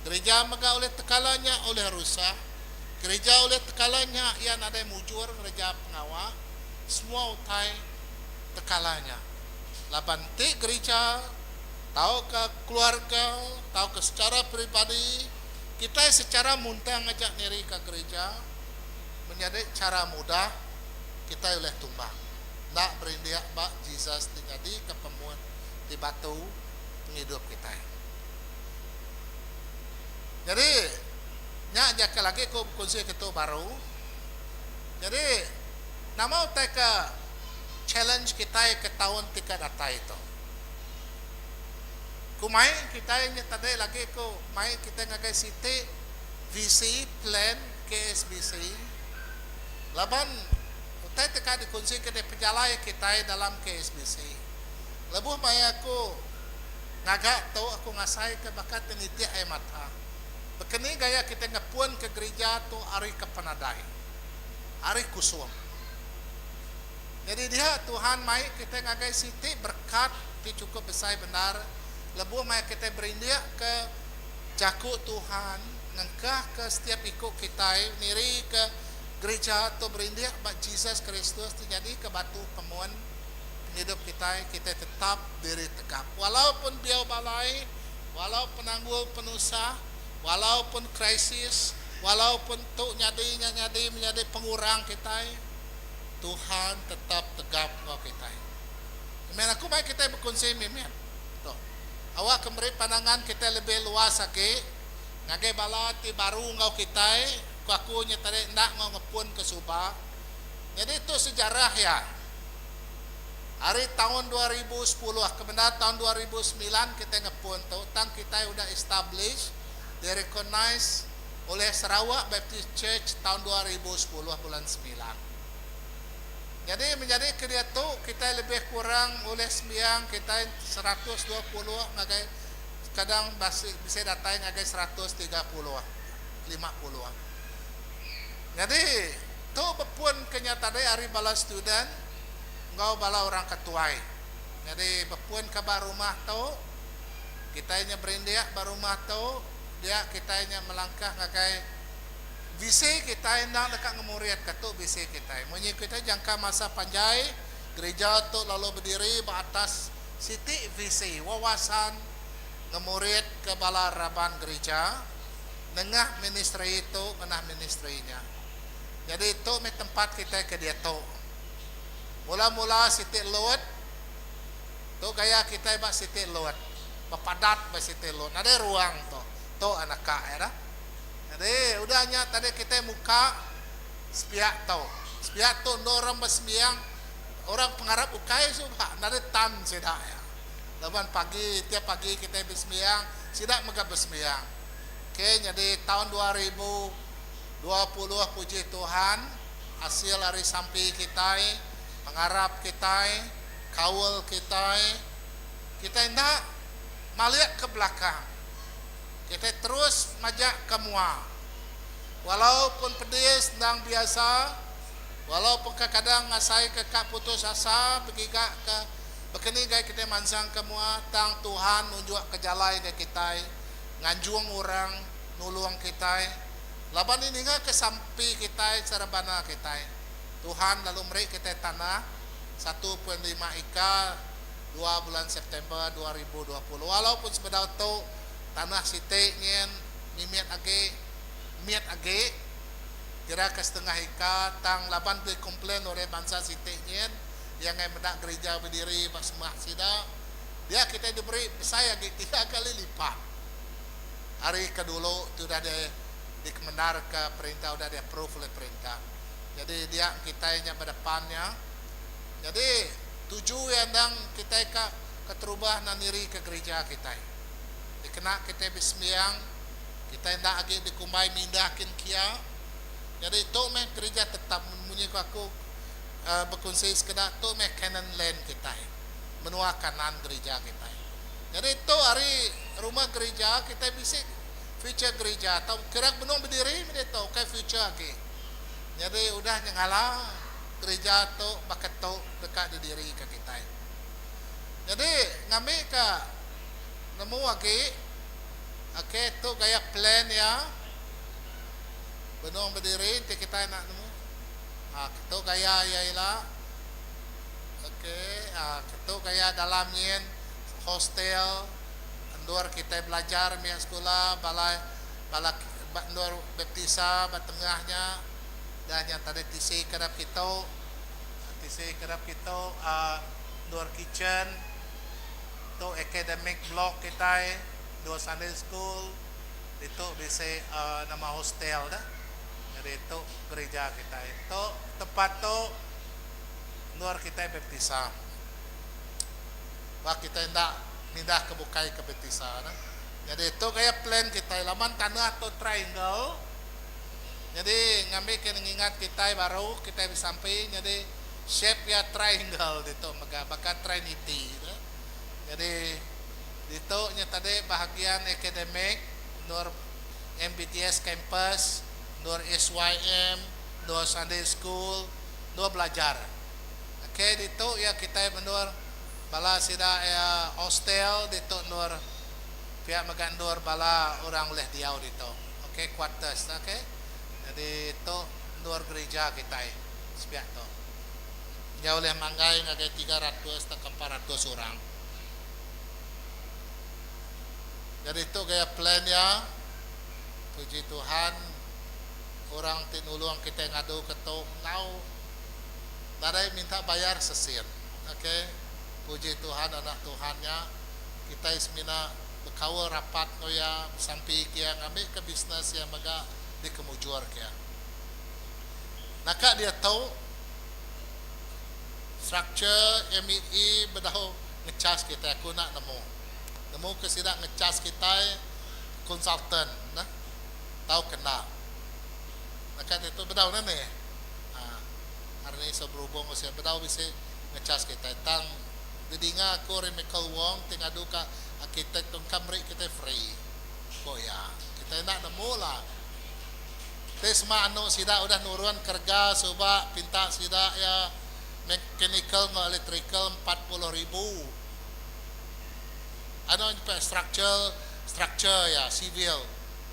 S2: gerija mega ulih tekala nya ulih rusak, gerija ulih tekala nya iya nadai mujur ngereja pengawa, semua utai tekala nya. Laban enti gerija tauka keluarga tauka secara peribadi kitai secara muntang aja nirika gerija menyadi chara mudah kitai ulih tumbang enda berindik ba Jesus ti nyadika pemun ti batu pengidup kitai. Nyadi nya aja ke lagi ku bekunsi kitu baru. Nyadi nama utai ke challenge kitai ke taun ti ka datai tu? Ku mai kitai nya tadi lagi ku mai kitai ngagai siti visi plan KSBC laban utai ti ka dikunsi ke dipejalai kitai dalam KSBC. Lebuh maya aku ngaga tu aku ngasaika baka ti nitik ai mata. Bekeni gaya kitai ngepunka gerija tu ari ke penadai, ari kusung. Nyadi dia Tuhan mai kitai ngagai siti berekat ti chukup besai bendar lebuh maya kitai berindikka jaku Tuhan ngengkahka setiap iku kitai nirika gerija tu berindik ba Jesus Kristus ti nyadika batu pemun pengidup kitai, kitai tetap diri tegap. Walaupun biau balai, walau penanggul penusah, walaupun krisis, walaupun tu nyadi nya nyadi menyadi pengurang kitai, Tuhan tetap tegap enggau kitai. Amen. Aku mai kitai bekunsi mimit tu. Awak ke meri pandangan kitai lebih luas agi ngagai bala ti baru enggau kitai, ku aku nya tadi enda enggau ngepun ke suba. Nyadi tu sejarah iya. Ari taun 2010 ke bendar taun 2009 kitai ngepun tu tang kitai udah establish di recognise oleh Sarawak Baptist Church taun 2010 bulan semilan. Nyadi menyadi ke diatu kitai lebih kurang ulih sembiang kitai 120 ngagai. Kekadang bisi datai ngagai 130, 50. Nyadi tu bepun ke nya tadi ari bala student enggau bala orang ke tuai. Nyadi bepun ke ba rumah tu, kitai nya berindik ba rumah tu, dia kitai nya melangkah ngagai visi kitai endang deka ngemuritka tu visi kitai. Munyi kitai jangka masa panjai, gerija tu lalu bediri ba atas siti visi wawasan ngemurit ke bala raban gerija nengah ministri tu ngenah ministri nya. Nyadi tu meh tempat kitai ke diatu. Mula-mula siti lot, tu gaya kitai ba siti lot, bepadat ba siti lot, nadai ruang tu. Tu anaka iya dah. Nyadi udah nya tadi kitai muka sepiak tu. Sepiak tu endur orang besembiang, orang pengarap ukai suba nadai tan sida iya. Laban pagi tiap pagi kitai besembiang, sida mega besembiang. Okey nyadi taun 2020 puji Tuhan asil ari sampi kitai, pengarap kitai, kaul kitai, kitai enda malik ke belakang. Kitai terus majak ke mua. Walaupun pedis endang biasa, walaupun kekadang ngasaika ka putus asa begiga ke bekeni gai kitai mansang ke mua tang Tuhan nunjuk ke jalai gai kitai nganjung orang nulung kitai laban iya ninga ke sampi kitai serebana kitai. Tuhan lalu meri kitai tanah 1.5 eka 2 bulan September 2020 walaupun sebedau tu tanah siti nyin mimit agi mit agi kira ke setengah eka tang laban beli complain orang bansa siti nyin iya enggai meda gerija bediri ba semak sida dia kitai diberi besai agi tiga kali lipat ari ke dulu ti udah di dikemendarka perintah udah di approve oleh perintah. Nyadi dia kitai nya ba depan nya. Nyadi tuju iya endang kitai ka keterubah enda nirika gerija kitai. Dikena kitai besembiang kitai enda agi dikumbai mindah kin kia. Nyadi tu meh gerija tetap munyi ku aku bekunsi sekeda tu meh Canaan Land kitai, menua kanan gerija kitai. Nyadi tu ari rumah gerija kitai bisi future gerija tau kira benung bediri meh ditu ukai future agi. Nyadi udah nyengala gerija tu baka tu deka didirika kitai. Nyadi ngambika nemu agi okay tu gaya plan iya benung bediri enti kitai enda nemu. Ha ketu gaya iya ila. Okey ha ketu gaya dalam nyin hostel endur kitai belajar mia sekula bala bala ba endur baptisa ba tengah nya dah nya tadi tisi kedap kitu tisi kedap kitu uhh endur kitchen tu academic block kitai endur sunday school ditu bisi uhh nama hostel dah. Nyadi tu gerija kitai. Tu tempat tu endur kitai baptisa. Ba kitai enda mindah ke bukai ke baptisa ne. Nyadi tu gaya plan kitai laban tanah tu triangle. Nyadi ngambi ke ngingat kitai baru kitai besampi nyadi shape iya triangle ditu mega baka trinity ne. Nyadi ditu nya tadi bahagian akademik endur MBTS Campus, endur SYM, endur Sunday School, endur belajar. Ok ditu iya kitai endur bala sida iya hostel ditu endur pia mega endur bala orang ulih diau ditu. Ok quarters ok. Nyadi tu endur gerija kitai sepiak tu. Iya ulih manggai ngagai 300 tauka 400 orang. Nyadi tu gaya plan iya. Puji Tuhan, orang ti nulung kitai ngadu ke tu enggau nadai minta bayar sesin. Ok, puji Tuhan anak Tuhan nya kitai semina bekaul rapat enggau iya, besampi ke iya ngambika bisnes iya mega dikemujurka iya. Naka diatu structure MEE bedau ngechas kitai aku enda nemu. Nemu ke sida ngechas kitai konsultan neh tau ke enda. Naka ditu bedau neh nih. Haa hari ni so berhubung enggau sida bedau bisi ngechas kitai tang didinga aku ari Michael Wong ti ngadu ka Arkitek tu engka meri kitai free, ku iya. Kitai enda nemu lah. Ti sema anu sida udah nurun kerega suba pinta sida iya mechanical enggau electrical 40,000. Anu nyepek structure structure iya civil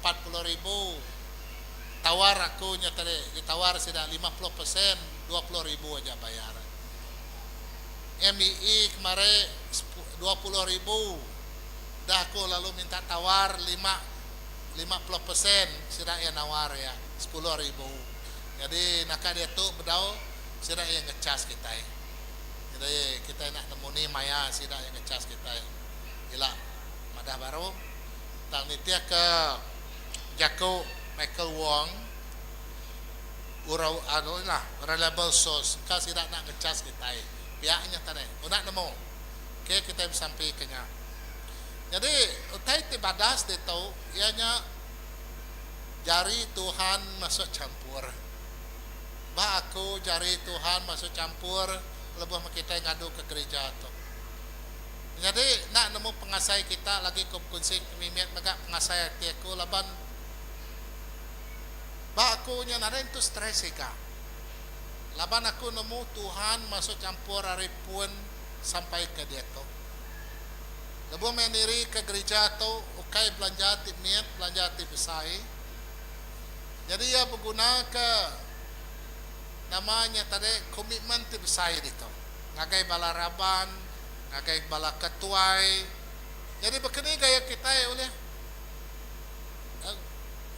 S2: 40,000. Tawar aku nya tadi ditawar sida 50% 20,000 aja bayar. MEE kemari 20,000 dah aku lalu minta tawar lima 50% sida iya nawar iya 10,000. Nyadi naka diatu bedau sida iya ngechas kitai. Nyadi kitai enda nemu ni maya sida iya ngechas kitai ila madah baru. Tang nitihka jaku Michael Wong urau anu lah reliable source engka sida enda ngechas kitai pia nya tadi enda nemu. Okey kitai besampi ke nya. Nyadi utai ti badas ditu iya nya jari Tuhan masuk champur. Ba aku jari Tuhan masuk champur lebuh meh kitai ngaduka gerija tu. Nyadi enda nemu pengasai kita lagi ku bekunsi mimit mega pengasai ati aku laban ba aku nya nadai entu stress iga. Laban aku nemu Tuhan masuk champur ari pun sampai ke diatu. Lebuh meh niri ke gerija tu ukai belanja ti mit belanja ti besai. Nyadi iya beguna ke nama nya tadi komitmen ti besai ditu ngagai bala raban, ngagai bala ketuai. Nyadi baka ni gaya kitai ulih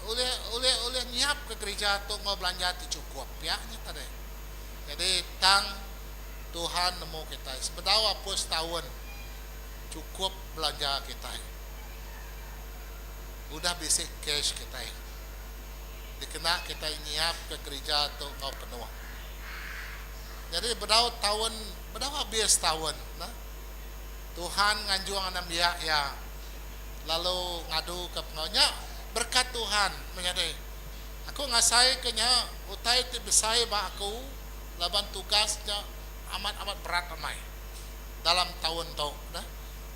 S2: ulih ulih ulih nyiap ke gerija tu enggau belanja ti chukup pia nya tadi. Nyadi tang Tuhan nemu kitai sebedau apus taun chukup belanja kitai. Udah bisi cash kitai dikena kitai nyiapka gerija tu enggau penuh. Nyadi bedau taun bedau abis taun ne Tuhan nganjung anembiak iya lalu ngaduka pengawa nya berekat Tuhan menyadi. Aku ngasaika nya utai ti besai ba aku laban tugas nya amat-amat berat amai dalam taun tu neh.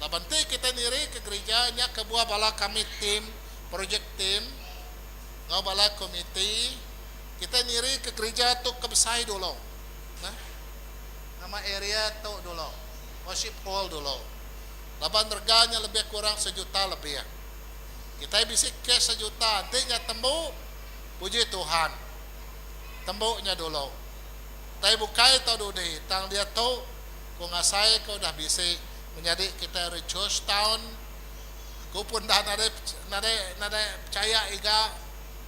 S2: Laban ti kitai niri ke gerija nya kebuah bala kami team project team enggau bala komiti kitai niri ke gerija tu ke besai dulu neh. Nama area tu dulu worship hall dulu laban rega nya lebih kurang sejuta lebih. Kitai bisi cash sejuta enti nya tembu puji Tuhan. Tembu nya dulu. Utai bukai tau dudi tang diatu ku ngasai ke udah bisi menyadi kitai ari Georgetown aku pun enda nadai nadai nadai pechaya iga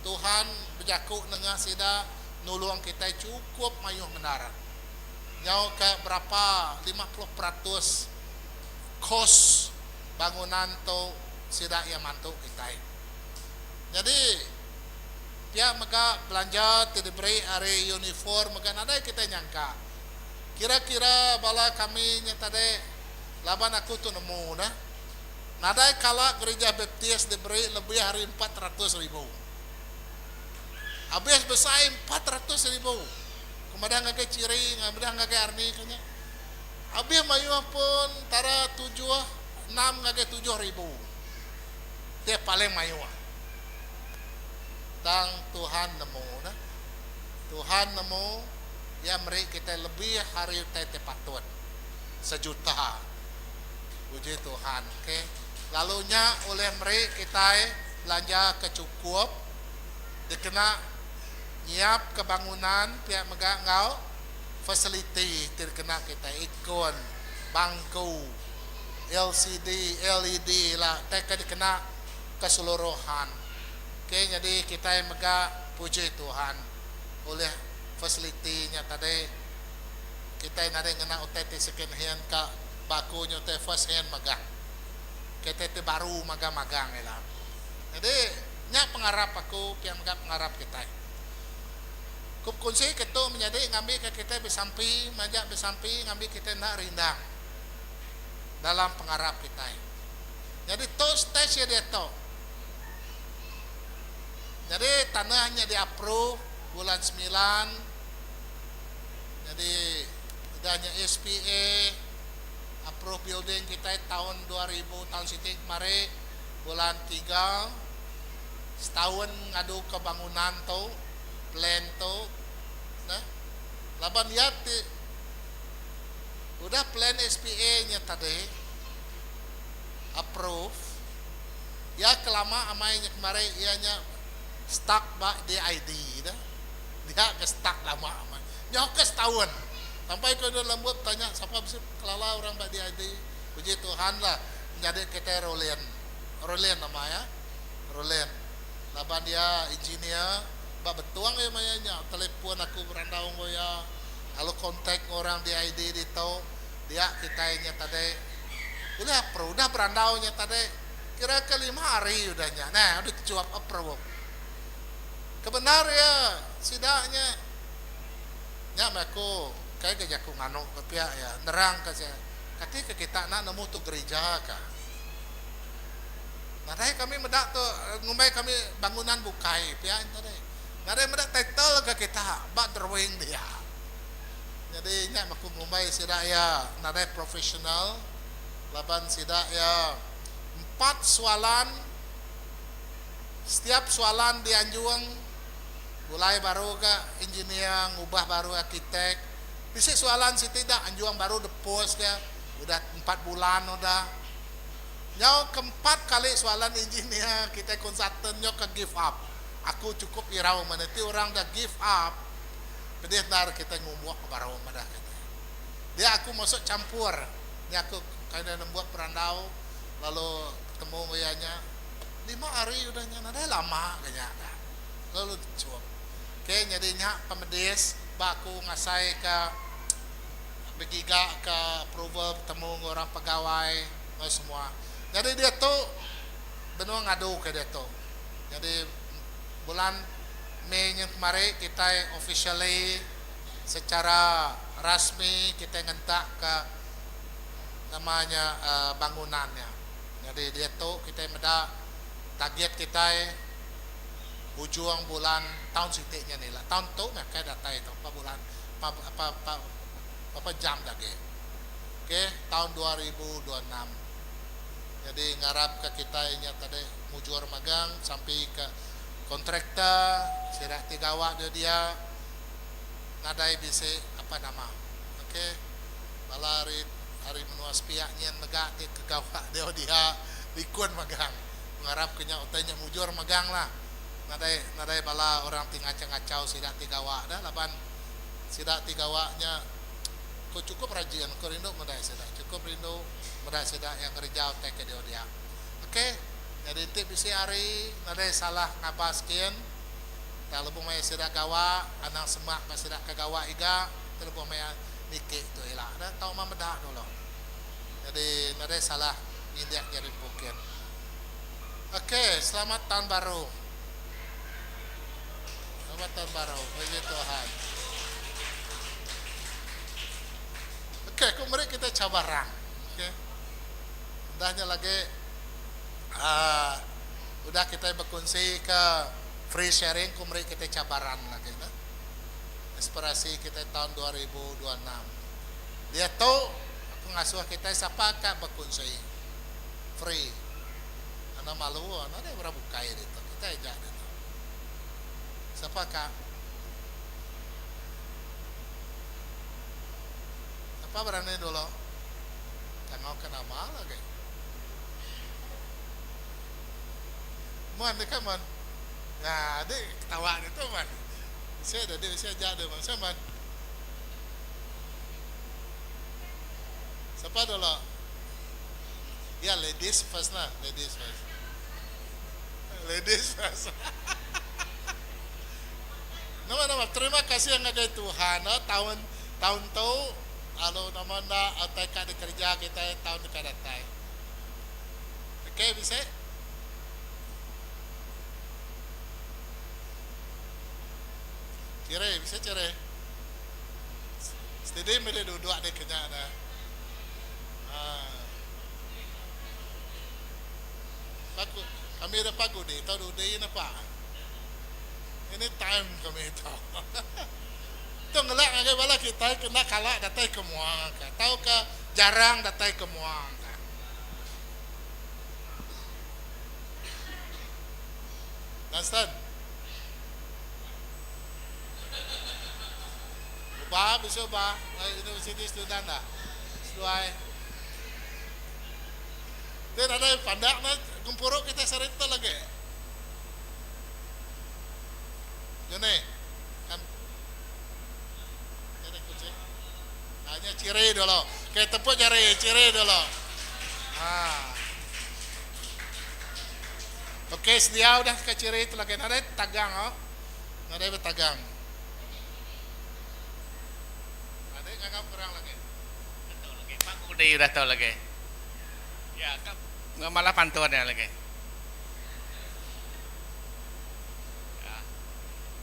S2: Tuhan bejaku nengah sida nulung kitai chukup mayuh bendar. Nyau ka berapa 50% kos bangunan tu sida iya mantu kitai. Nyadi pia mega belanja ti diberi ari uniform mega nadai kitai nyangka. Kira-kira bala kami nya tadi laban aku tu nemu neh. Nadai kala gerija Baptist diberi lebih ari 400,000. Abis besai 400,000. Ku madah ngagai Chiri enggau madah ngagai Arni ke nya. Abis mayuh pun entara tujuh enam ngagai 7,000. Ti paling mayuh. Tang Tuhan nemu neh. Tuhan nemu iya meri kitai lebih ari utai ti patut. Sejuta. Puji Tuhan. Okey. Lalu nya ulih meri kitai belanja ke chukup dikena nyiapka bangunan pia mega enggau fasiliti ti dikena kitai ikon, bangku, LCD, LED ila utai ke dikena keseluruhan. Okey nyadi kitai mega puji Tuhan ulih fasiliti nya tadi kitai nadai ngena utai ti second hand ka ba aku nya utai first hand magang. Kitai ti baru magang-magang ila. Nyadi nya pengarap aku pia mega pengarap kitai. Ku bekunsi ke tu menyadi ngambika kitai besampi majak besampi ngambi kitai enda rindang dalam pengarap kitai. Nyadi tu stage iya diatu. Nyadi tanah nya di approve bulan semilan nyadi udah nya SPA. Approve building kitai taun 2000 taun siti kemari bulan tiga setaun ngadu ke bangunan tu plan tu neh laban iya ti udah plan SPA nya tadi approve iya ke lama amai nya kemari iya nya stuck ba DID dah dia ke stuck lama amai nyau ke setaun sampai ke udah lembut tanya sapa bisi kelala orang ba DID puji Tuhan lah nyadi kitai Rolin Rolin nama iya Rolin laban iya engineer ba Betong iya maya nya telefon aku berandau enggau iya lalu contact enggau orang DID ditu dia kitai nya tadi ulih approve udah berandau nya tadi kira ke lima hari udah nya neh udah techuap approve ke bendar iya sida nya nya meh aku kai ga jaku nganu ke pia iya nerang ka sia kati ke kita enda nemu tu gerija ka. Nadai kami meda tu ngumbai kami bangunan bukai pia nya tadi. Nadai meda title ga kita ba drawing dia. Nyadi nya meh aku ngumbai sida iya nadai professional laban sida iya empat soalan setiap soalan dianjung pulai baru ga engineer ngubah baru arkitek. Bisi soalan siti da anjung baru depos ga udah empat bulan udah. Nyau ke empat kali soalan engineer kitai konsultan nyau ke give up. Aku chukup irau meh enti orang dah give up pedih endar kitai ngumbuk ke baru madah kitai. Dia aku masuk champur nya aku kena nembuat berandau lalu betemu enggau iya nya lima hari udah nya nadai lama ga nya dah lalu chup. Okay nyadi nya pemedis ba aku ngasai ka begiga ka approval betemu enggau orang pegawai enggau semua. Nyadi diatu benung ngadu ke diatu. Nyadi bulan Mei nyin kemari kitai officially secara rasmi kitai ngentak ka nama nya bangunan nya. Nyadi diatu kitai meda target kitai ujung bulan taun siti nya ila. Taun tu meh kai datai tu empat bulan berapa jam da agi. Ok taun 2026 nyadi ngarap ka kitai nya tadi mujur magang sampi ka kontraktor sida ti gawa dia dia nadai bisi apa nama ok bala ari ari menua sepiak nyin mega ti ke gawa dia dia likun magang ngarap ka nya utai nya mujur magang lah nadai nadai bala orang ti ngachau ngachau sida ti gawa dah laban sida ti gawa nya. Ku chukup rajin, ku rindu meda sida. Chukup rindu meda sida iya ngereja utai ke diau dia. Ok, nyadi enti bisi hari nadai salah ngabas kin, tang lebuh maya sida gawa anang semak ba sida ke gawa iga ti lebuh maya niki tu ila dah tau meh meda dulu. Nyadi nadai salah ngindik jari empu kin. Ok, selamat taun baru. Selamat taun baru. Puji Tuhan. Okey, aku meri kita cabaran. Okey. Udah nya lagi uh, udah kita berkongsi ke free sharing aku meri kita cabaran lagi nah. Inspirasi kita tahun 2026. Diatu aku ngasuh kita sapa ka berkongsi free. Anda malu, anda ada orang bukai ditu. Kita aja ditu. Sapa ka? Sapa berani dulu? Tangau ke nama lagi. Mun deka mun. Nah, adik ketawa ditu mun. Bisi ada adik bisi aja dia mun. Sapa mun? Sapa dulu? Ya, ladies first lah, ladies first. Ladies first. Nama nama terima kasih ngagai Tuhan oh, taun taun tu lalu nama enda utai ka dikereja kitai taun deka datai. Okey bisi. Ciri bisi ciri. Steady meh dia duduk di kenya dah. Ha. Paku, kami dah paku di, tau dudi ne pak. Ini time kami tu. Tu ngelak ngagai bala kitai ke enda kala datai ke mua ka tauka Jarang datai ke mua. Dunstan. Ubah bisi ubah universiti student dah. Seduai. Ti nadai pandak ne gempuru kitai sehari tu lagi. Juni. Kan. Jadi kucing. Ha, nya ciri dulu. Okey, tepuk jari, ciri dulu. Ha. Okey, sedia udah ke ciri tu lagi. Nadai tagang oh. Nadai betagang. Nadai ngangau kurang lagi.
S3: Betul lagi. Pak Kudi udah tu lagi. Ya, ka malah pantun ya lagi. Ya.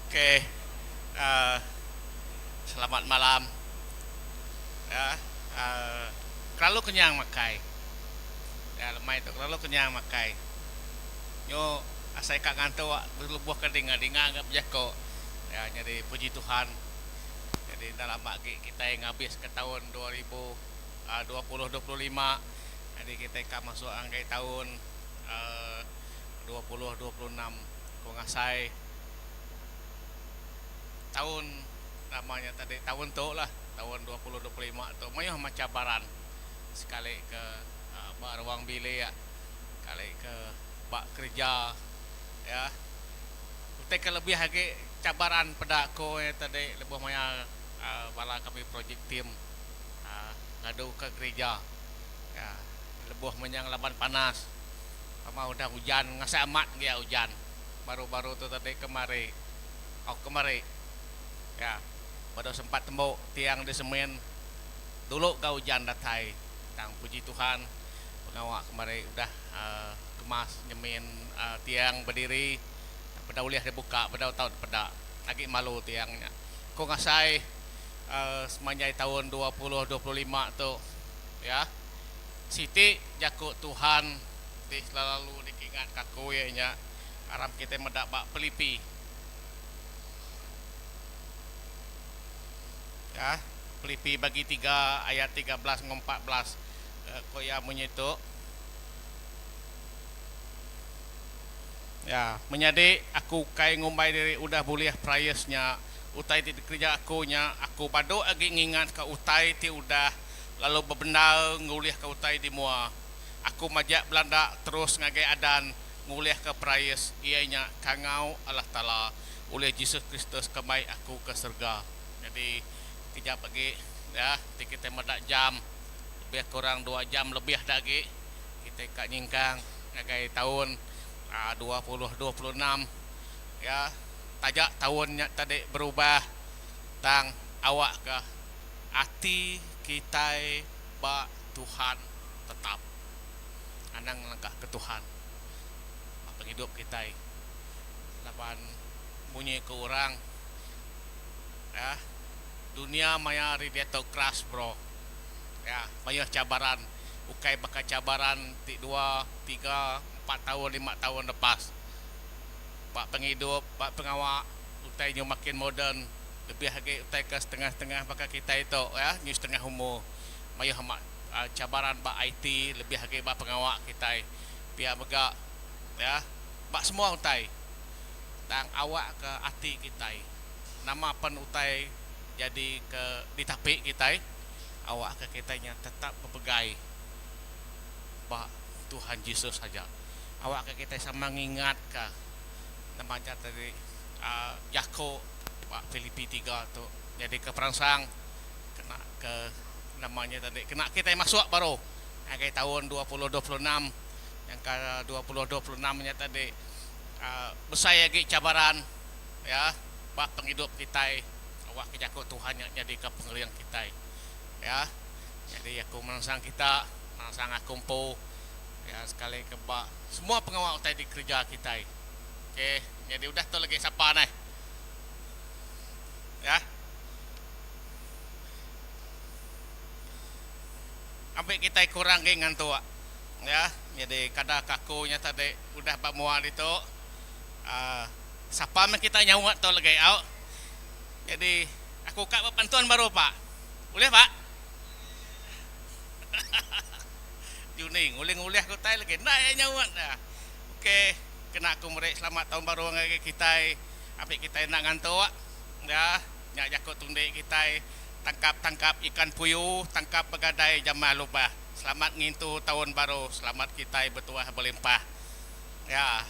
S3: Okey. Uh, selamat malam. Ya, uh, kelalu kenyang makai. Ya, lemai tu kelalu kenyang makai. Nyu asai ka ngantuk lebuh ke dinga-dinga ga bejako. Ya, nyadi puji Tuhan. Jadi enda lama agi kitai ngabis ke taun 2025. Jadi kitai ka masuk ngagai taun 2026. Ku ngasai taun nama nya tadi taun tu lah taun 2025 tu mayuh amat cabaran sekali ke ba ruang bilik sekali ke ba kereja ya. Utai ke lebih agi cabaran peda ku iya tadi lebuh maya bala kami projek team ngadu ka gerija ya lebuh menya ngelaban panas pama udah ujan ngasai amat gia ujan baru-baru tu tadi kemari au kemari ya badu sempat tembu tiang di semin dulu ga ujan datai tang puji Tuhan pengawa kemari udah kemas nyemin tiang bediri peda ulih dibuka bedau tau dipeda agi malu tiang nya. Ku ngasai semanjai taun 2025 tu ya siti jaku Tuhan ti selalu dikingatka aku iya nya aram kitai meda ba Pilipi ya Pilipi bagi tiga ayat 13 enggau 14 ku iya munyi tu. Ya, menyadi, aku ukai ngumbai diri udah bulih perais nya. Utai ti dikereja aku nya, aku badu agi ngingatka utai ti udah lalu bebendar ngulihka utai di mua. Aku majak belanda terus ngagai adan ngulihka perais, iya nya kangau Allah Taala ulih Jesus Kristus ke mai aku ke serega. Nyadi, kejap agi, ya, ti kitai meda jam, lebih kurang dua jam lebih da agi, kitai ka nyingkang ngagai taun 2026 ya taja taun nya tadi berubah tang awakka ati kitai ba Tuhan tetap anang ngelengkahka Tuhan ba pengidup kitai laban munyi ku orang ya dunia maya hari diatu keras bro ya mayuh cabaran ukai baka cabaran ti dua tiga empat taun lima taun lepas. Ba pengidup, ba pengawa utai nyu makin moden lebih agi utai ke setengah-setengah baka kitai tu ya nyu setengah umur mayuh amat cabaran ba IT lebih agi ba pengawa kitai pia mega ya ba semua utai tang awak ke ati kitai nama pen utai jadi ke ditapi kitai awak ke kitai nya tetap bepegai ba Tuhan Jesus aja. Awakka kitai sama ngingatka nama aja tadi uhh jaku ba Filipi tiga tu nyadika peransang kena ke nama nya tadi kena kitai masuk baru ngagai taun 2026 nyangka 2026 nya tadi uhh besai agi cabaran iya ba pengidup kitai awakka jaku Tuhan nya nyadika pengering kitai iya. Nyadi aku meransang kita meransang aku empu iya sekali ke ba semua pengawa utai dikereja kitai. Okey, nyadi udah tu lagi sapa neh. Ya. Ambi kitai kurang agi ngantuk. Ya, nyadi kada ke aku nya tadi udah ba mua ditu uhh sapa meh kita nyaut tu lagi au. Nyadi aku ka ba pantun baru pak. Ulih pak? Juni ngulih-ngulih ke utai lagi enda iya nyaut dah. Okey kena aku meri selamat taun baru ngagai kitai ambi kitai enda ngantuk ya nya jaku tundi kitai tangkap-tangkap ikan puyu tangkap begadai jamah lubah. Selamat ngintu taun baru selamat kitai betuah belimpah ya.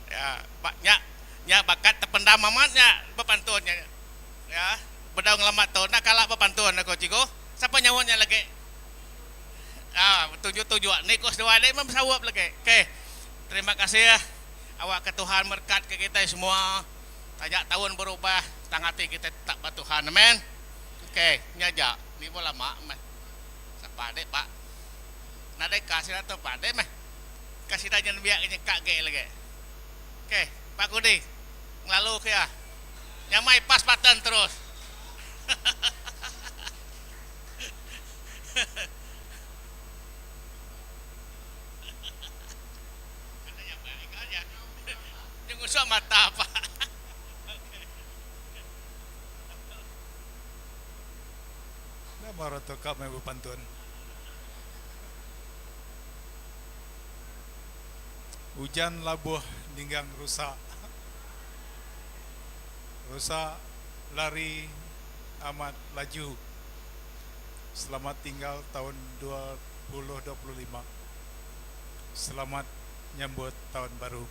S3: Ya ba nya nya bakat tependam amat nya bepantun nya. Ya bedau ngelama tu enda kala bepantun aku cikgu. Sapa nyaut nya lagi? Ah betuju-tuju ni ku seduai deh meh besaup lagi. Okey terima kasih awakka Tuhan merekatka kitai semua. Taja taun berubah tang ati kitai tetap ba Tuhan. Amen. Okey nya aja nibuh lama meh. Sapa deh ba nadai ka sida tu ba deh meh. Ka sida nya nembiak ke nyengka agi lagi. Okey Pak Kudi ngelalu ke iya. Nyamai pas button terus. Nya ngusuk mata pak.
S4: Nama orang tu ka meh bepantun. Ujan labuh ninggang rusa. Rusa lari amat laju. Selamat tinggal taun 2025. Selamat nyambut taun baru.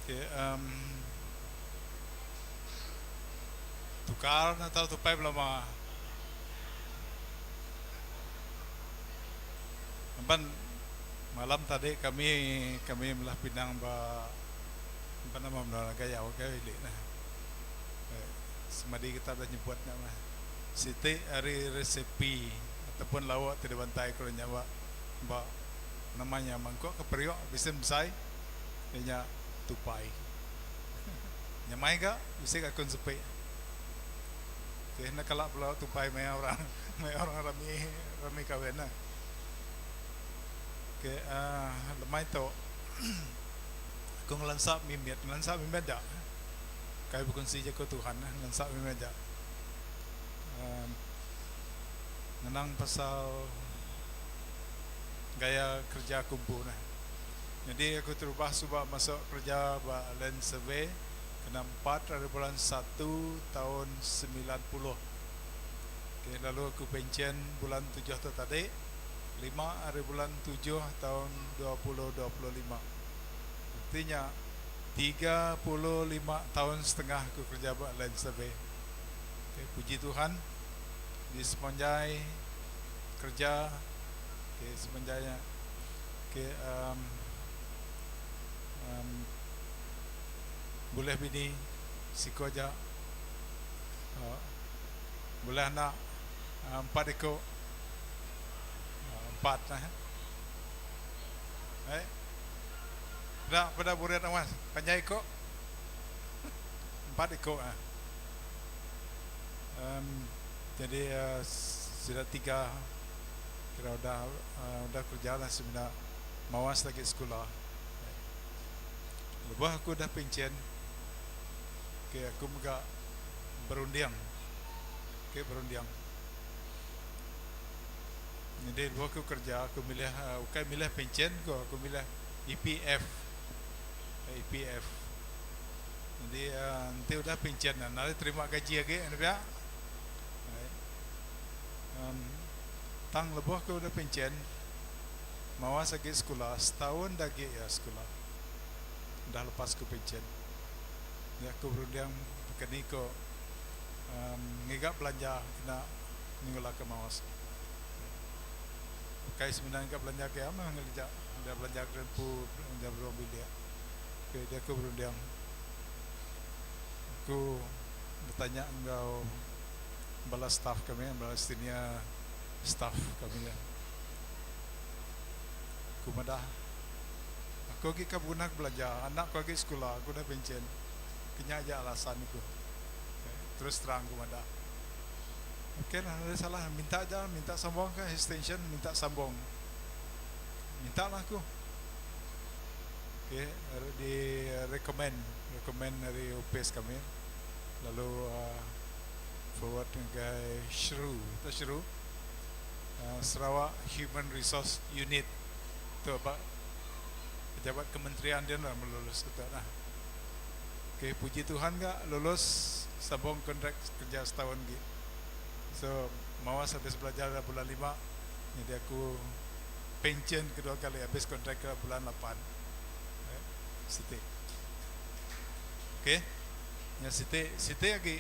S4: Okay, um, tukar na tau tupai belama. Ban malam tadi kami kami melah pinang ba apa nama menua gayau ke ili nah. Eh, semadi kita dah nyebut nya mah. Siti ari resipi ataupun lauk ti dibantai ku nya ba ba nama nya mangkuk ke periuk bisi mesai iya nya tupai. Nyamai ga bisi ga kun sepi. Ti enda kala bela tupai maya orang maya orang rami rami kawin ne. Okey uhh lemai tu aku ngelansa mimit ngelansa mimit ja kai bekunsi jaku Tuhan ngelansa mimit ja. Ngenang pasal gaya kereja aku empu neh. Nyadi aku terubah suba masuk kereja ba Land Survey kena empat ari bulan satu taun 90. Okay, lalu aku pencen bulan tujuh tu tadi lima ari bulan tujuh taun 2025. Reti nya 35 taun setengah aku kereja ba Land Survey. Okay, puji Tuhan di sepanjai kerja okay, sepanjai nya okay, um, um, bulih bini siku aja uh, bulih anak uh, empat iku uh, empat eh. Eh. Peda peda burit awas panjai iku empat iku eh. Um jadi uh, sida tiga kira udah uh, udah kerja lah semina mawas lagi sekula. Lebuh aku udah pencen, okay, aku mega berunding. Okay, berunding. Jadi lebuh aku kerja, aku milih uh, ukai milih pencen ko, aku milih EPF. EPF. Jadi uh, nanti udah pencen nanti terima gaji lagi anu pia. Um, tang lebuh aku udah pencen, mawas lagi sekula, setahun lagi ya sekula. Udah lepas aku pencen. Jadi aku berunding keni ko um, ngiga belanja kena nyengula ke mawas. Ukai sebenarnya ngiga belanja ke ama ngelija, dia belanja ke rempu, belanja beruang bilik. Okay, dia aku berunding. Aku bertanya enggau bala staff kami, bala senior staff kami. Aku madah, aku agi ka beguna ke belanja, anak aku agi sekula, aku udah pencen. Kenya aja alasan aku. Okay, terus terang aku madah. Okey lah, nadai salah. Minta aja, minta sambung ke extension, minta sambung. Minta lah aku. Okay di recommend recommend ari opis kami lalu uhh forward ngagai SHRU tu SHRU uhh Sarawak Human Resource Unit tu ba pejabat kementerian din lah melulus kita nah. Okay puji Tuhan ga lulus sambung kontrak kerja setaun agi. So mawas abis belajar bulan lima nyadi aku pencen kedua kali abis kontrak ke bulan lapan. Siti. Okey. Nya siti, siti agi.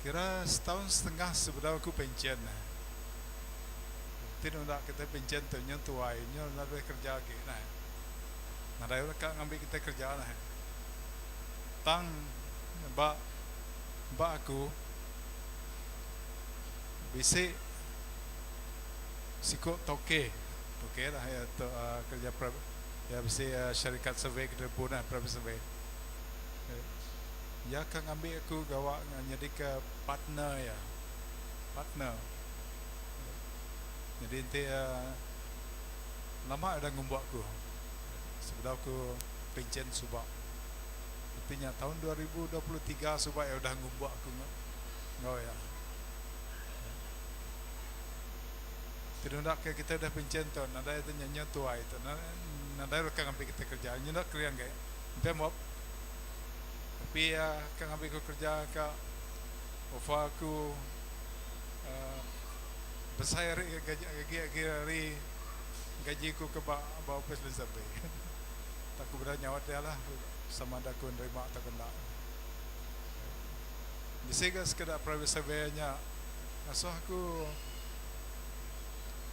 S4: Kira setaun setengah sebedau aku pencen. Ti nunda kitai pencen tu nyun tuai nyun nadai kerja agi nah. Nadai orang ka ngambi kitai kerja nah. Tang ba ba aku bisi siku tauke tauke lah iya tu kerja iya bisi syarikat survey ke direbu nah private survey. Iya ka ngambi aku gawa nyadika partner iya partner. Nyadi enti iya lama udah ngumbuk aku sebedau aku pencen suba. Reti nya taun 2023 suba iya udah ngumbuk aku enggau iya. Ti nunda ke kitai udah pencen tu nadai tu nya nya tuai tu nadai orang ke ngambi kitai kerja nya enda kering agi enti mop tapi iya ke ngambi ku kerja ka offer aku uhh besai ari gaji agi agi ari gaji ku ke ba ba opis Lin Survey tak ku beda nyaut iya lah sama ada ku nerima atau enda. Bisi ga sekeda private surveyor nya ngasuh aku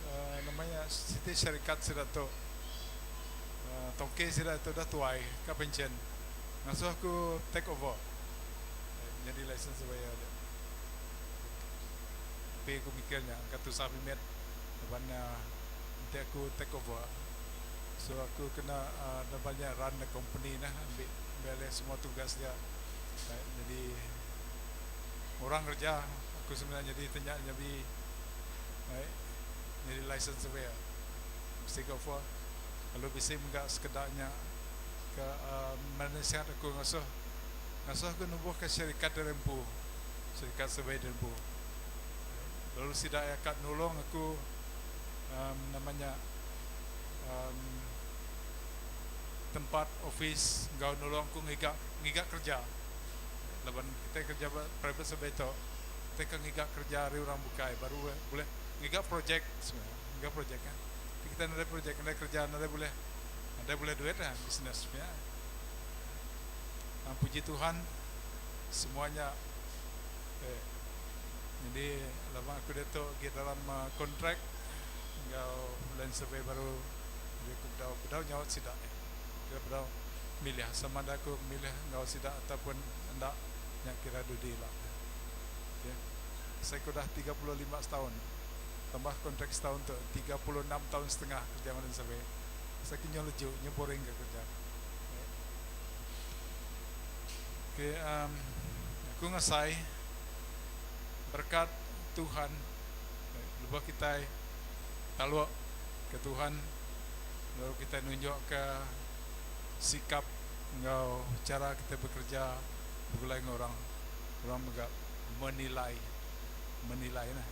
S4: uhh nama nya siti syarikat sida tu uhh tauke sida tu dah tuai ka pencen ngasuh aku take over nyadi license surveyor dia. Tapi aku mikir nya engka tusah mimit laban ne enti aku take over so aku kena uhh nama nya run the company neh ambi alih semua tugas dia. Jadi orang kerja aku semina nyadi ti nya nyadi nyadi license surveyor mesti ke offer lalu bisi mega sekeda nya ke uhh menasihat aku ngasuh ngasuh aku numbuhka syarikat diri empu syarikat survey diri empu lalu sida iya ka nulung aku uhh nama nya uhh tempat office enggau nulung aku ngiga ngiga kerja laban kitai kerja ba private survey tu kitai ka ngiga kerja ari orang bukai baru bulih ngiga projek semua ngiga projek ah ti kitai nadai projek nadai kerja nadai bulih nadai bulih duit ah business pia ah puji Tuhan semua nya eh nyadi laban aku diatu agi dalam kontrak enggau land survey baru jadi aku bedau bedau nyaut sida. Kira bedau milih sama ada aku milih enggau sida ataupun enda nya kira dudi ila. Okay. Saya ke udah 35 setaun tambah kontrak setaun tu 36 taun setengah kerja ngan survey. Saya ke nyau leju nyau boring ke kerja. Okay, um, aku ngasai berkat Tuhan lebuh kitai taluk ke Tuhan Lalu kitai nunjukka sikap enggau chara kitai bekereja begulai enggau orang. Orang mega menilai, menilai nah.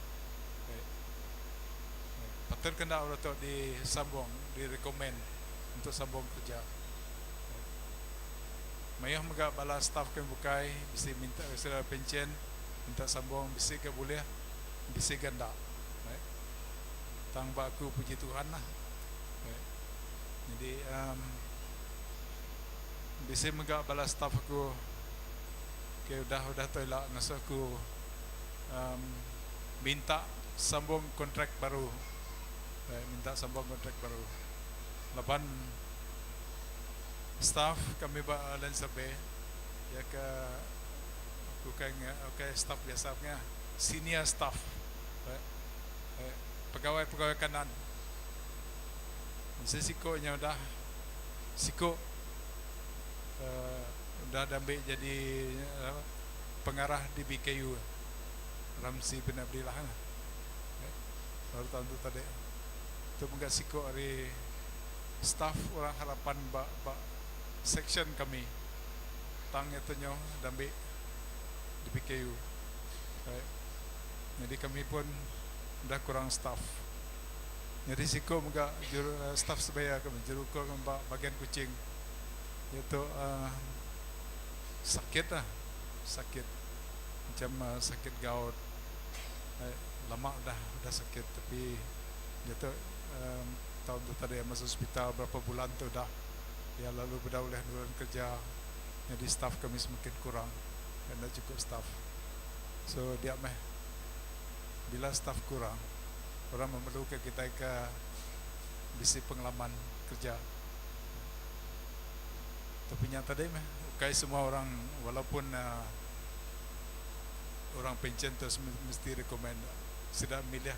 S4: Patut ke enda orang tu disambung, direkomen untuk sambung kereja. Mayuh mega bala staf ke bukai bisi minta sida pencen minta sambung bisi ke bulih bisi ga enda. Tang ba aku puji Tuhan lah. Nyadi um bisi mega bala staff aku ke udah udah tu ila ngasuh aku um minta sambung kontrak baru. Minta sambung kontrak baru laban staff kami ba Land Survey iya ke ukai ukai staff biasa mega senior staff. Pegawai-pegawai kanan. Bisi siku nya udah siku uhh udah diambi jadi pengarah di BKU Ramsi bin Abdillah baru taun tu tadi. Tu mega siku ari staf orang harapan ba ba section kami. Tang iya tu nyau dambi di PKU. Right. Nyadi kami pun udah kurang staf. Nyadi siku mega juru staf sebaya kami juruukur kami ba bahagian Kuching. Iya tu uhh sakit lah sakit macam sakit gout lama udah udah sakit tapi diatu uhh taun tu tadi masuk hospital berapa bulan tu udah iya lalu bedau ulih nurun kerja nyadi staf kami semakin kurang enda chukup staf so dia meh bila staf kurang orang memerluka kitai ke bisi pengalaman kerja. Tapi nya tadi meh ukai semua orang walaupun orang pencen tu mesti recommend sida milih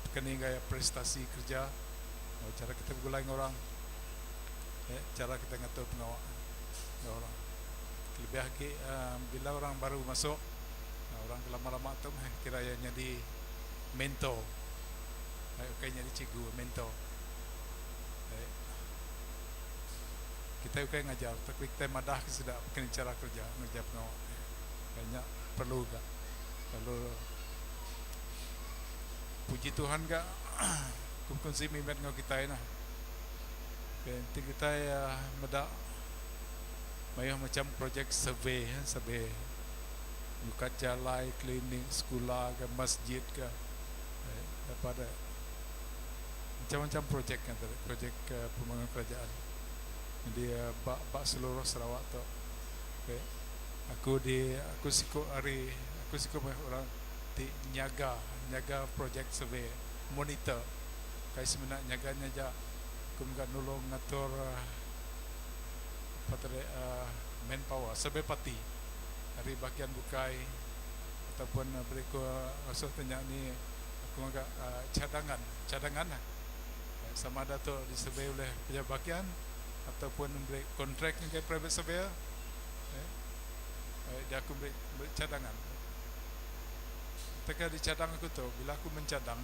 S4: keni gaya prestasi kerja enggau cara kita begulai enggau orang cara kita ngatur pengawa enggau orang. Kelebih agi bila orang baru masuk orang ke lama lama tu meh kira iya nyadi mentor ukai nyadi cikgu mentor. Kitai ukai ngajar tapi kitai madah ke sida kena chara kereja ngereja pengawa. Kai nya perlu ga lalu puji Tuhan ga ku bekunsi mimit enggau kitai nah. Okay enti kitai meda mayuh macam projek survey survey nyukat jalai, klinik, sekula ke masjid ke daripada macam-macam projek nya tadi projek pembangunan kerajaan. Nyadi ba ba seluruh Sarawak tu. Okay. Aku di aku siku ari aku siku meh orang ti nyaga nyaga projek survey monitor. Kai semina nyaga nya aja aku mega nulung ngatur apa tadi uhh manpower survey party ari bahagian bukai ataupun beri ku ngasuh te nya ni aku ngaga cadangan cadangan lah sama ada tu di survey ulih pejabat bahagian ataupun beri kontrak ngagai private surveyor dia aku beri beri cadangan. Teka dicadang aku tu bila aku mencadang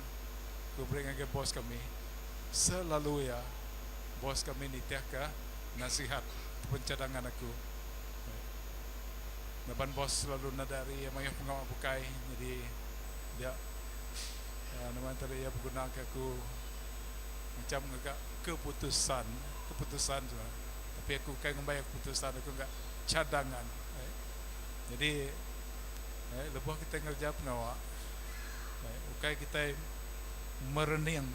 S4: aku beri ngagai bos kami selalu iya bos kami nitihka nasihat ataupun cadangan aku. Laban bos selalu nadai ari mayuh pengawa bukai nyadi dia Nama entara iya begunaka aku macam ngaga keputusan, keputusan suah. Tapi aku ukai ngumbai keputusan aku ngaga cadangan. Jadi lebuh kitai ngereja pengawa ukai kitai merening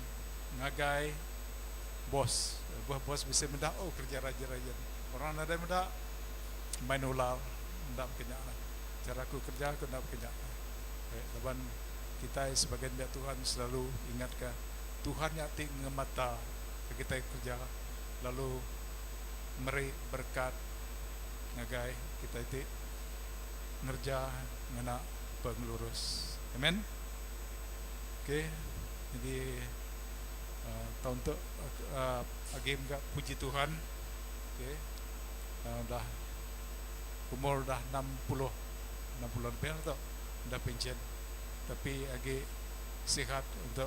S4: ngagai bos. Lebuh bos bisi meda oh kereja rajin-rajin. Orang nadai meda main ular enda baka nya lah. Cara aku kereja aku enda baka nya. Laban kitai sebagai nembiak Tuhan selalu ingatka Tuhan nya ti ngemata ke kitai kereja lalu meri berekat ngagai kitai ti ngereja ngena pengelurus. Amen. Okey nyadi taun tu agi mega puji Tuhan okey udah umur udah 60 60 lebih lah tu udah pencen. Tapi agi sihat untuk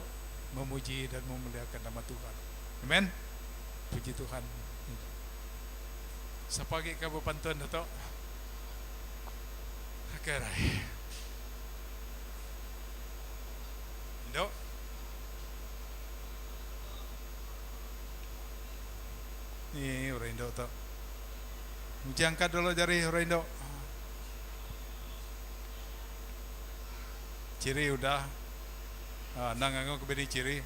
S4: memuji dan memuliakan nama Tuhan. Amen. Puji Tuhan. Sapa agi ka bepantun tu? Okey rai. Indu. Ni orang indu tu. Uji angkat dulu jari orang indu. Chiri udah enda ngangu ke bini chiri.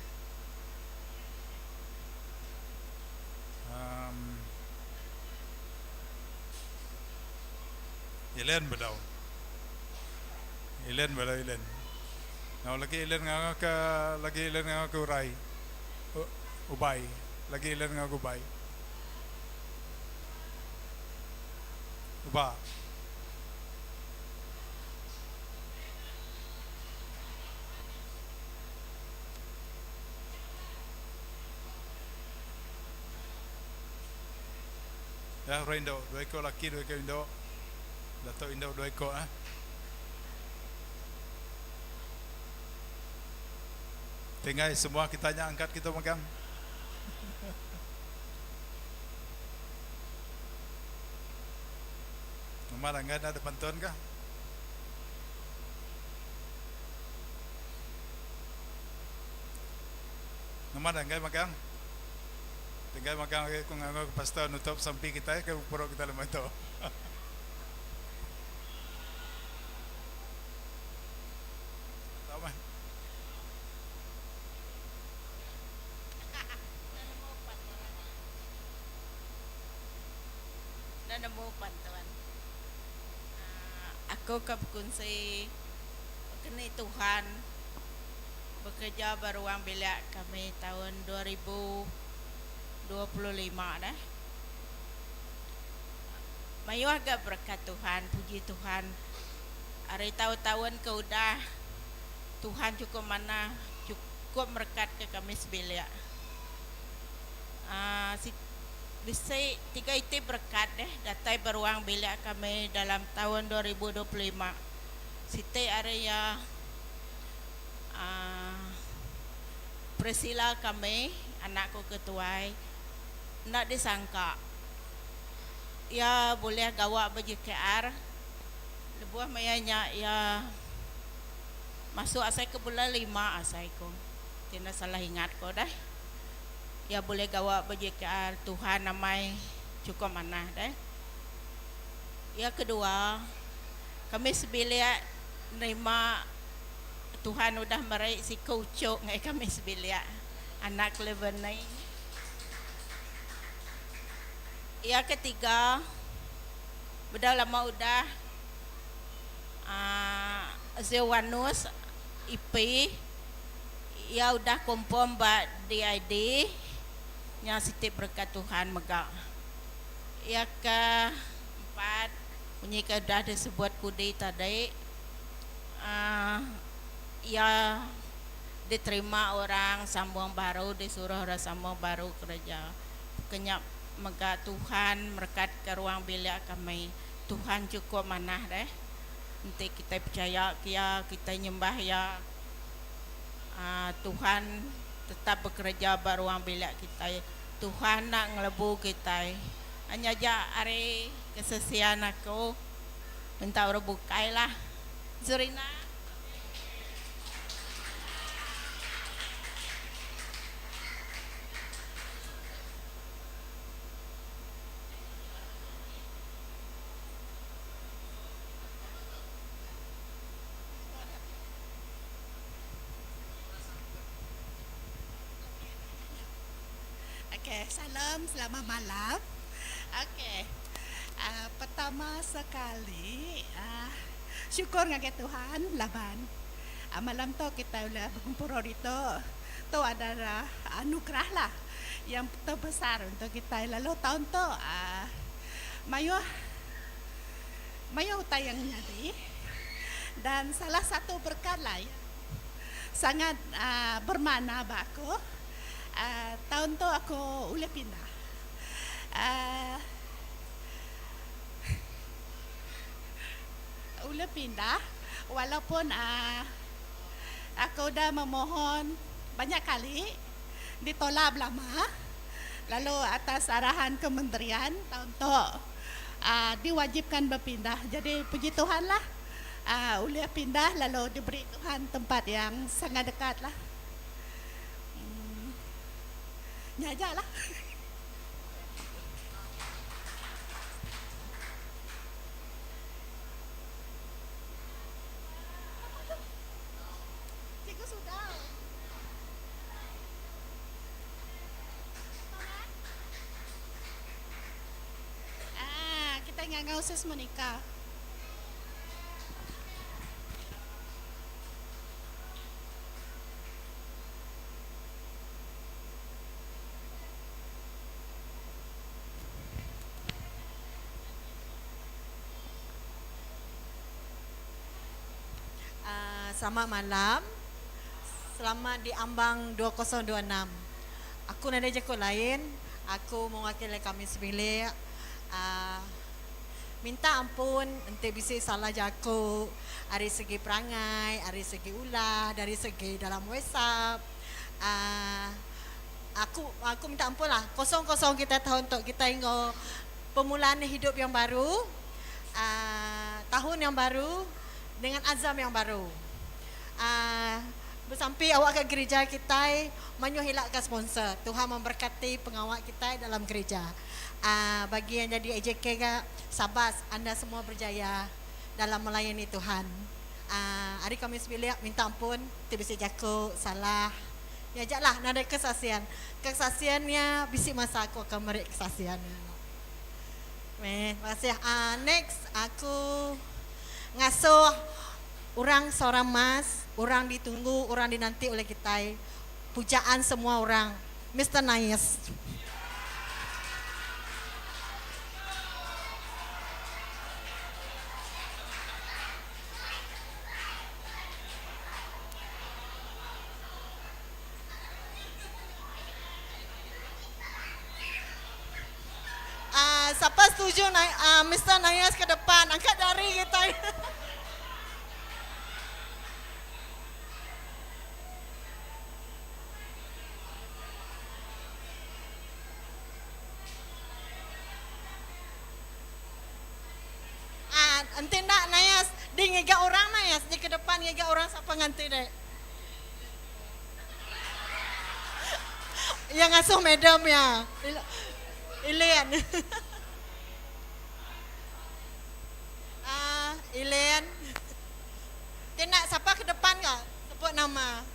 S4: Um Ilen bedau. Ilen bedau Ilen. Ngau lagi Ilen ngangu ke lagi Ilen ngangu ke urai. Ubai. Lagi Ilen ngangu ke ubai. Uba. Ya, orang indu, dua iko laki, dua iko indu. Datuk indu dua iko eh. Tinggai semua kita nya angkat kita megang. Nama langgan ada pantun kah? Nama langgan magang? Tinggai magang agi ku ngangau ke pastor nutup sampi kitai ke puruk kita lemai tu. Tau meh.
S5: Enda nemu pantun. Aku ke bekunsi bekeni Tuhan bekereja ba ruang bilik kami taun 2025 deh. Mayuh ga berekat Tuhan, puji Tuhan. Ari taun-taun ke udah Tuhan chukup manah, chukup merekatka kami sebilik. Aaa bisi tiga iti berekat deh datai ba ruang bilik kami dalam taun 2025. Siti ari iya aaa Priscilla kami, anak ku ke tuai enda disangka iya bulih gawa ba JKR. Lebuh maya nya iya masuk asai ke bulan lima asai ku ti enda salah ingat ku deh. Iya bulih gawa ba JKR Tuhan amai chukup manah deh. Iya kedua kami sebilik nerima Tuhan udah meri siku uchu ngagai kami sebilik anak Cleveney. Iya ketiga Bedau lama udah aaa Zewanus IP iya udah confirm ba DID nya siti berekat Tuhan mega. Iya ke empat munyi ke udah disebut kudi tadi aaa iya diterima orang sambung baru disuruh orang sambung baru kereja. Ke nya mega Tuhan merekatka ruang bilik kami. Tuhan chukup manah deh. Enti kitai pechaya ke Iya, kitai nyembah Iya, aaa Tuhan tetap bekereja ba ruang bilik kitai. Tuhan enda ngelebu kitai. Nya aja ari kesesian aku minta orang bukai lah. Zurina.
S6: Okey, salam selamat malam. Okey. Uh, pertama sekali uh, syukur ngagai Tuhan laban uh, malam tu kita ulih begumpul ditu. Tu adalah anugerah lah yang terbesar untuk kitai lalu taun tu uhh mayuh mayuh utai yang nyadi dan salah satu berkat lah yang sangat uhh bermakna ba aku uhh taun tu aku ulih pindah uhh ulih pindah walaupun uhh Aku udah memohon banyak kali ditolak belama lalu atas arahan kementerian taun tu diwajibkan berpindah. Jadi puji Tuhan lah ulih pindah lalu diberi Tuhan tempat yang sangat dekat lah. Nya aja lah. Cikgu sudah. Ah, kita ngangau sis Monica.
S7: Selamat malam. Selamat di ambang 2026. Aku nadai jaku lain, aku mewakili kami sebilik uhh minta ampun enti bisi salah jaku ari segi perangai, ari segi ulah, dari segi dalam whatsapp. Aaa aku aku minta ampun lah kosong-kosong kitai taun tu kitai enggau permulaan hidup yang baru aaa tahun yang baru dengan azam yang baru. Aaa besampi awak ka gerija kitai mayuh ila ka sponsor. Tuhan memberkati pengawa kitai dalam gerija. Aaa bagi yang nyadi AJK ga sabas anda semua berjaya dalam melayani Tuhan. Aaa ari kami sebilik minta ampun. Ti bisi jaku salah nya aja lah nadai kesaksian. Kesaksian nya bisi masa aku akan meri kesaksian nya. Meh, terima kasih. Uh, next aku ngasuh orang seorang mas, orang ditunggu, orang dinanti oleh kitai. Pujaan semua orang, Mister Nais. Ah, sapa setuju na, ah, Mister Nayas ke depan? Angkat jari kitai. Ah, enti enda Nayas, di ngiga orang Nayas, di ke depan ngiga orang sapa nganti dek. Iya ngasuh madam iya. Elaine. Ah, Elaine. Ti enda sapa ke depan ka sebut nama.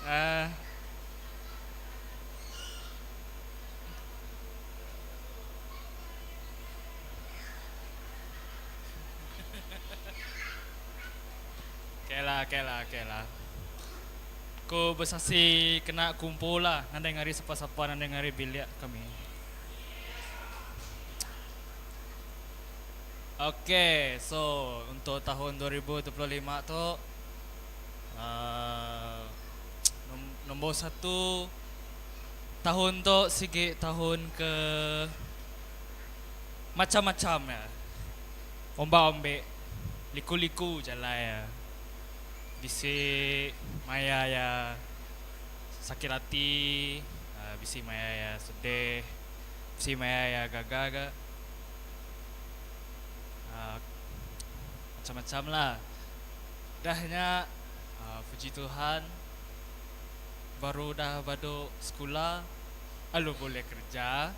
S8: Uh, okay lah, okay lah, okay lah. Aku bersasi kena kumpul lah. Nandai ngari sapa-sapa, nandai ngari bilik kami. Okay, so untuk tahun 2025 tu uh, nombor satu tahun tu sigi tahun ke macam-macam ya. Ombak-ombek, liku-liku jalai ya. Bisi maya ya sakit ati, uh, bisi maya ya sedih, bisi maya ya gaga ga. Uh, macam-macam lah. Dah nya uh, puji Tuhan baru dah badu sekula lalu boleh kerja.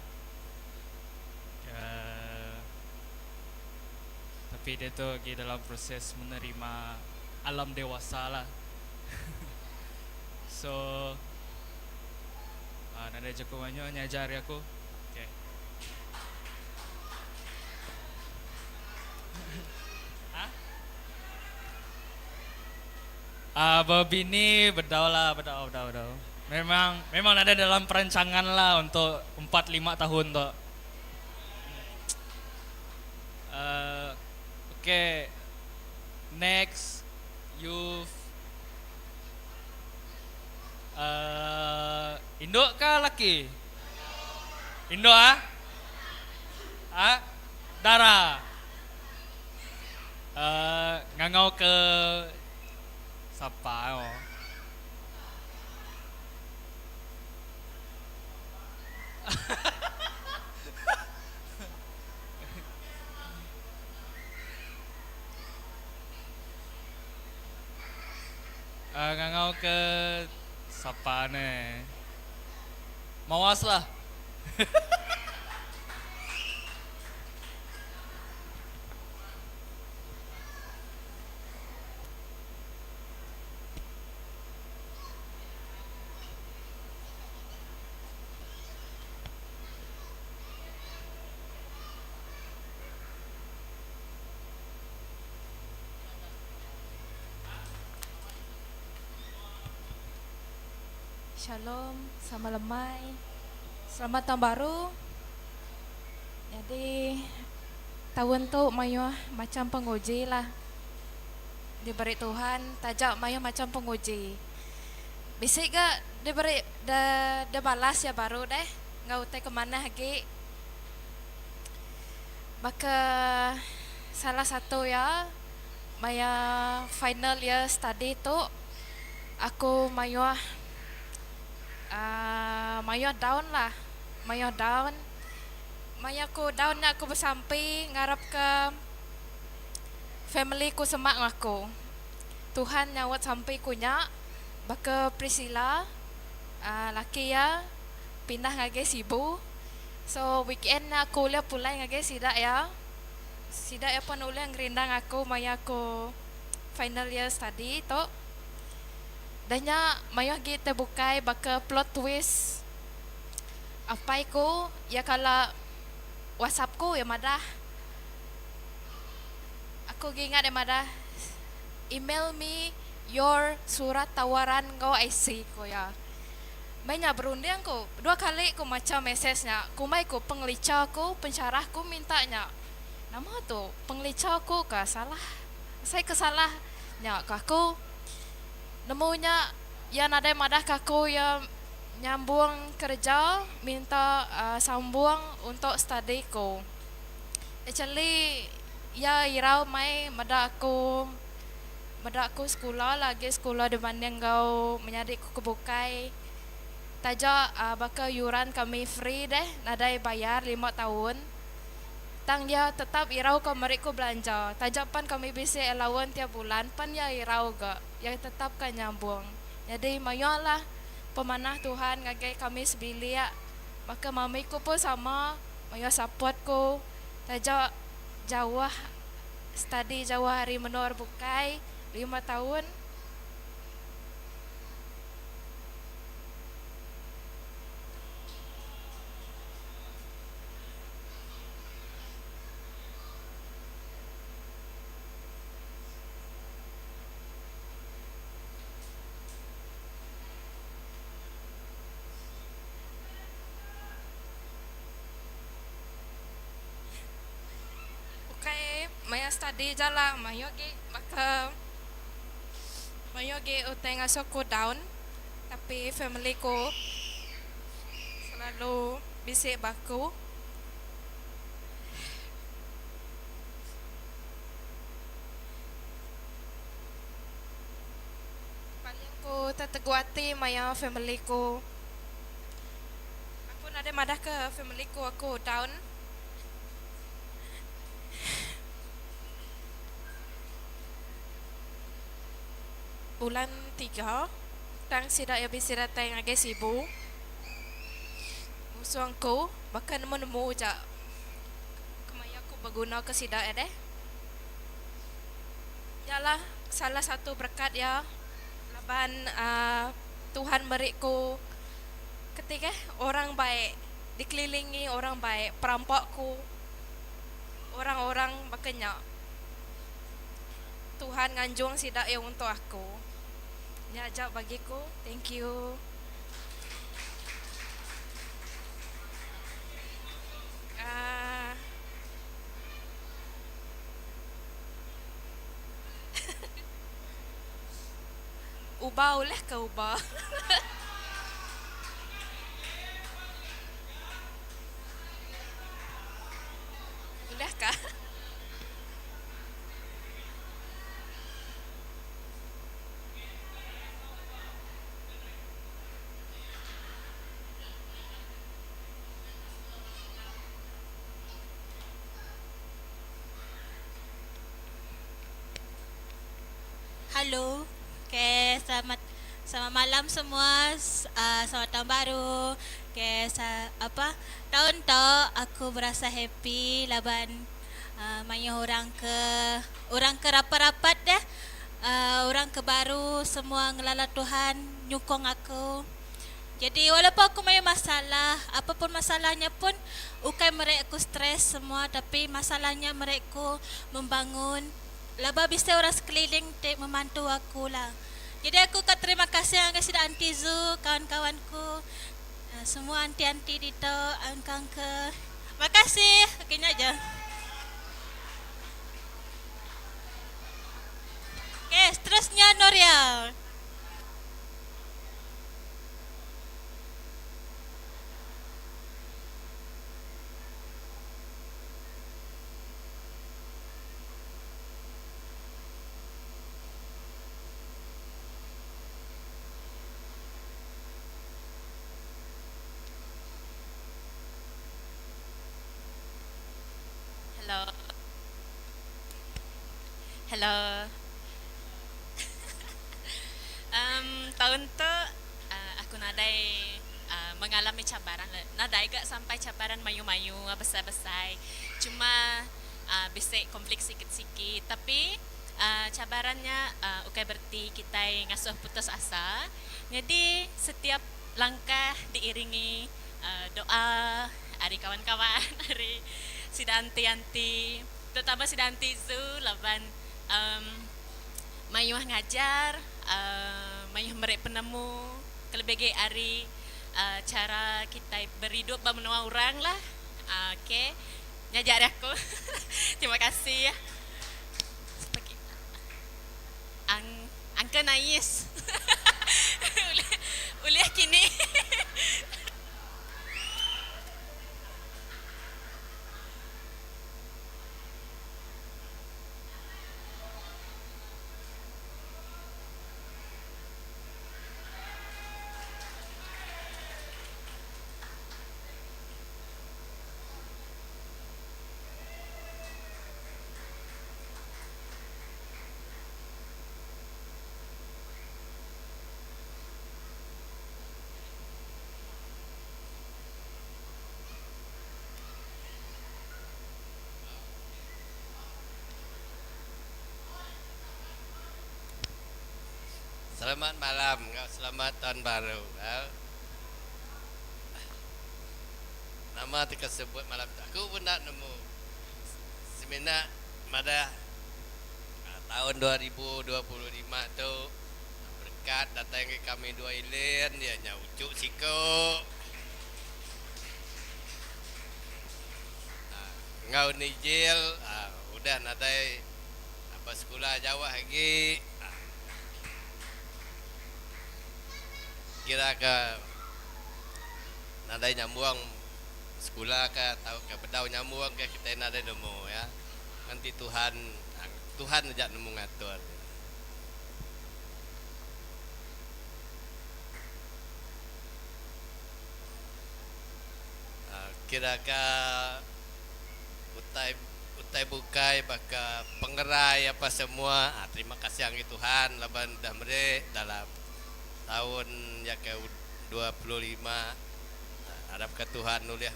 S8: Uh, tapi dia tu lagi dalam proses menerima alam dewasa lah. So uh, nadai jaku mayuh nya aja ari aku. Okay. Ha? Ah, bebini bedau lah, bedau, bedau, bedau. Memang memang ada dalam perancangan lah untuk 4 5 tahun tu. Okay. Next youth uh, indu ka laki? Indu ah? Ah? Dara. Uh, ngangau ke sapa oh. Uh, ngangau ke sapa ne? Mawas lah.
S9: Shalom, sama lemai. Selamat taun baru. Nyadi taun tu mayuh macham penguji lah diberi Tuhan taja mayuh macham penguji. Bisi ga diberi de dibalas iya baru deh enggau utai ke manah agi. Baka salah satu iya maya final year study tu aku mayuh uhh mayuh down lah mayuh down. Maya ku down nya aku besampi ngarap ke family ku semak enggau aku. Tuhan nyaut sampi ku nya baka Priscilla uhh laki iya pindah ngagai Sibu. So weekend nya aku ulih pulai ngagai sida iya. Sida iya pun ulih ngerindang aku maya aku final year study tu. Dah nya mayuh agi tai bukai baka plot twist. Apai ku iya kala whatsapp ku iya madah aku agi ingat iya madah email me your surat tawaran enggau IC ku iya. Meh nya berunding ku, dua kali ku macha mesej nya, kumbai ku pengelicha ku, pensyarah ku minta nya. Nama tu, pengelicha ku ka salah? Asai ke salah nya ka aku. Nemu nya iya nadai madah ka aku iya nyambung kereja minta sambung untuk study ku. Actually iya irau mai meda aku. Meda aku sekula lah agi sekula dibanding enggau menyadi ku ke bukai. Taja baka yuran kami free deh nadai bayar lima taun. Tang iya tetap irau ka meri ku belanja. Taja pan kami bisi allowance tiap bulan pan iya irau ga. Iya tetap ka nyambung. Nyadi mayuh lah pemanah Tuhan ngagai kami sebilik. Baka mami ku pun sama mayuh support ku. Taja jauh. Study jauh ari menua bukai lima taun. Ukai maya study ja lah mayuh agi baka mayuh agi utai ngasuh ku down tapi family ku selalu bisi ba aku. Paling ku tetegu ati maya family ku. Aku nadai madah ke family ku aku down. Bulan tiga tang sida iya bisi datai ngagai Sibu. Ngusung ku baka nemu nemu ja kemaya ku beguna ke sida iya deh. Nya lah salah satu berekat iya laban uhh Tuhan meri ku keti keh orang baik dikelilingi orang baik perampa ku orang-orang baka nya. Tuhan nganjung sida iya untuk aku. Nya aja bagi ku. Thank you. Uhh Uba ulih ke uba. Ulih ka.
S10: Halo. Okay, selamat selamat malam semua. Uh, selamat tahun baru. Okay, sa, apa? Tahun tu aku berasa happy laban uh, mayuh orang ke orang ke rapat-rapat deh. Uh, orang ke baru semua ngelala Tuhan nyukung aku. Jadi walaupun aku mayuh masalah, apapun masalahnya pun ukai meri aku stress semua tapi masalahnya meri aku membangun. Laba bisi orang sekeliling ti membantu aku lah. Jadi aku ka terima kasih ngagai sida aunty Zu, kawan-kawan ku, semua aunty-aunty ditu, uncle-uncle. Makasih. Okey nya aja. Okey, seterusnya Noria.
S9: Hello. Hello. um, taun tu uh, aku nadai uh, mengalami cabaran. Nadai ga sampai cabaran mayu-mayu besai-besai. Cuma uh, bisi konflik sikit-sikit. Tapi uh, cabaran nya uh, ukai berti kitai ngasuh putus asa. Nyadi setiap langkah diiringi uh, doa ari kawan-kawan, ari sida anti-anti, terutama sida anti Zu laban um, mayuh ngajar, uh, mayuh meri penemu kelebih agi ari uh, chara kitai beridup ba menua orang lah. Uh, okay. Nya aja ari aku. Terima kasih. Ang angka nais. Ulih ulih kini.
S11: Selamat malam enggau selamat taun baru. Nama ti ka sebut malam tu aku pun enda nemu. Semina madah taun 2025 tu berekat datai ngagai kami dua ilin iya nya uchu siko enggau nijil udah nadai ba sekula jauh agi kira ka nadai nyambung sekula ka tauka bedau nyambung ka kitai nadai nemu ya. Nganti Tuhan Tuhan aja nemu ngatur. Kira ka utai utai bukai baka pengerai apa semua terima kasih ngagai Tuhan laban udah meri dalam taun ya ke 25 arap ka Tuhan ulih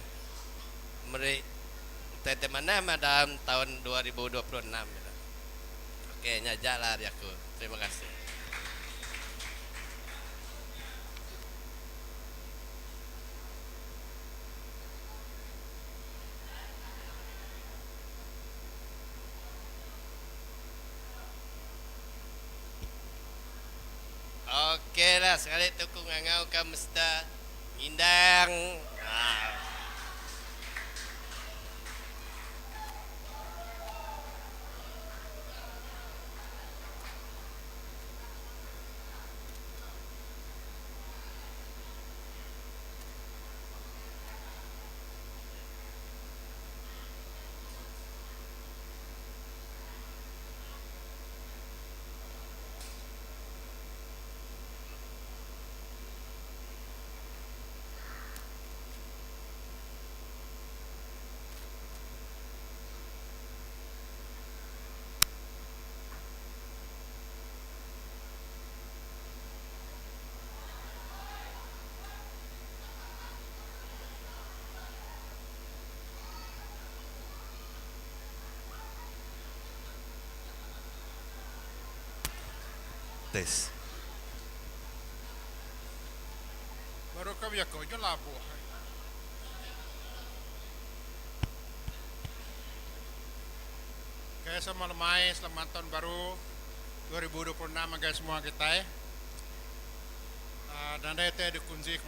S11: meri Utai ti manah meh dalam taun 2026 ila. Ok nya aja lah ari aku. Terima kasih. Ok lah sekali tu ku ngangau ka Mister Ngindang. Haa.
S12: Tes.
S13: Baru ka bejaku nya labuh. Okay sama lemai selamat taun baru 2026 ngagai semua kitai. Nadai utai dikunsi.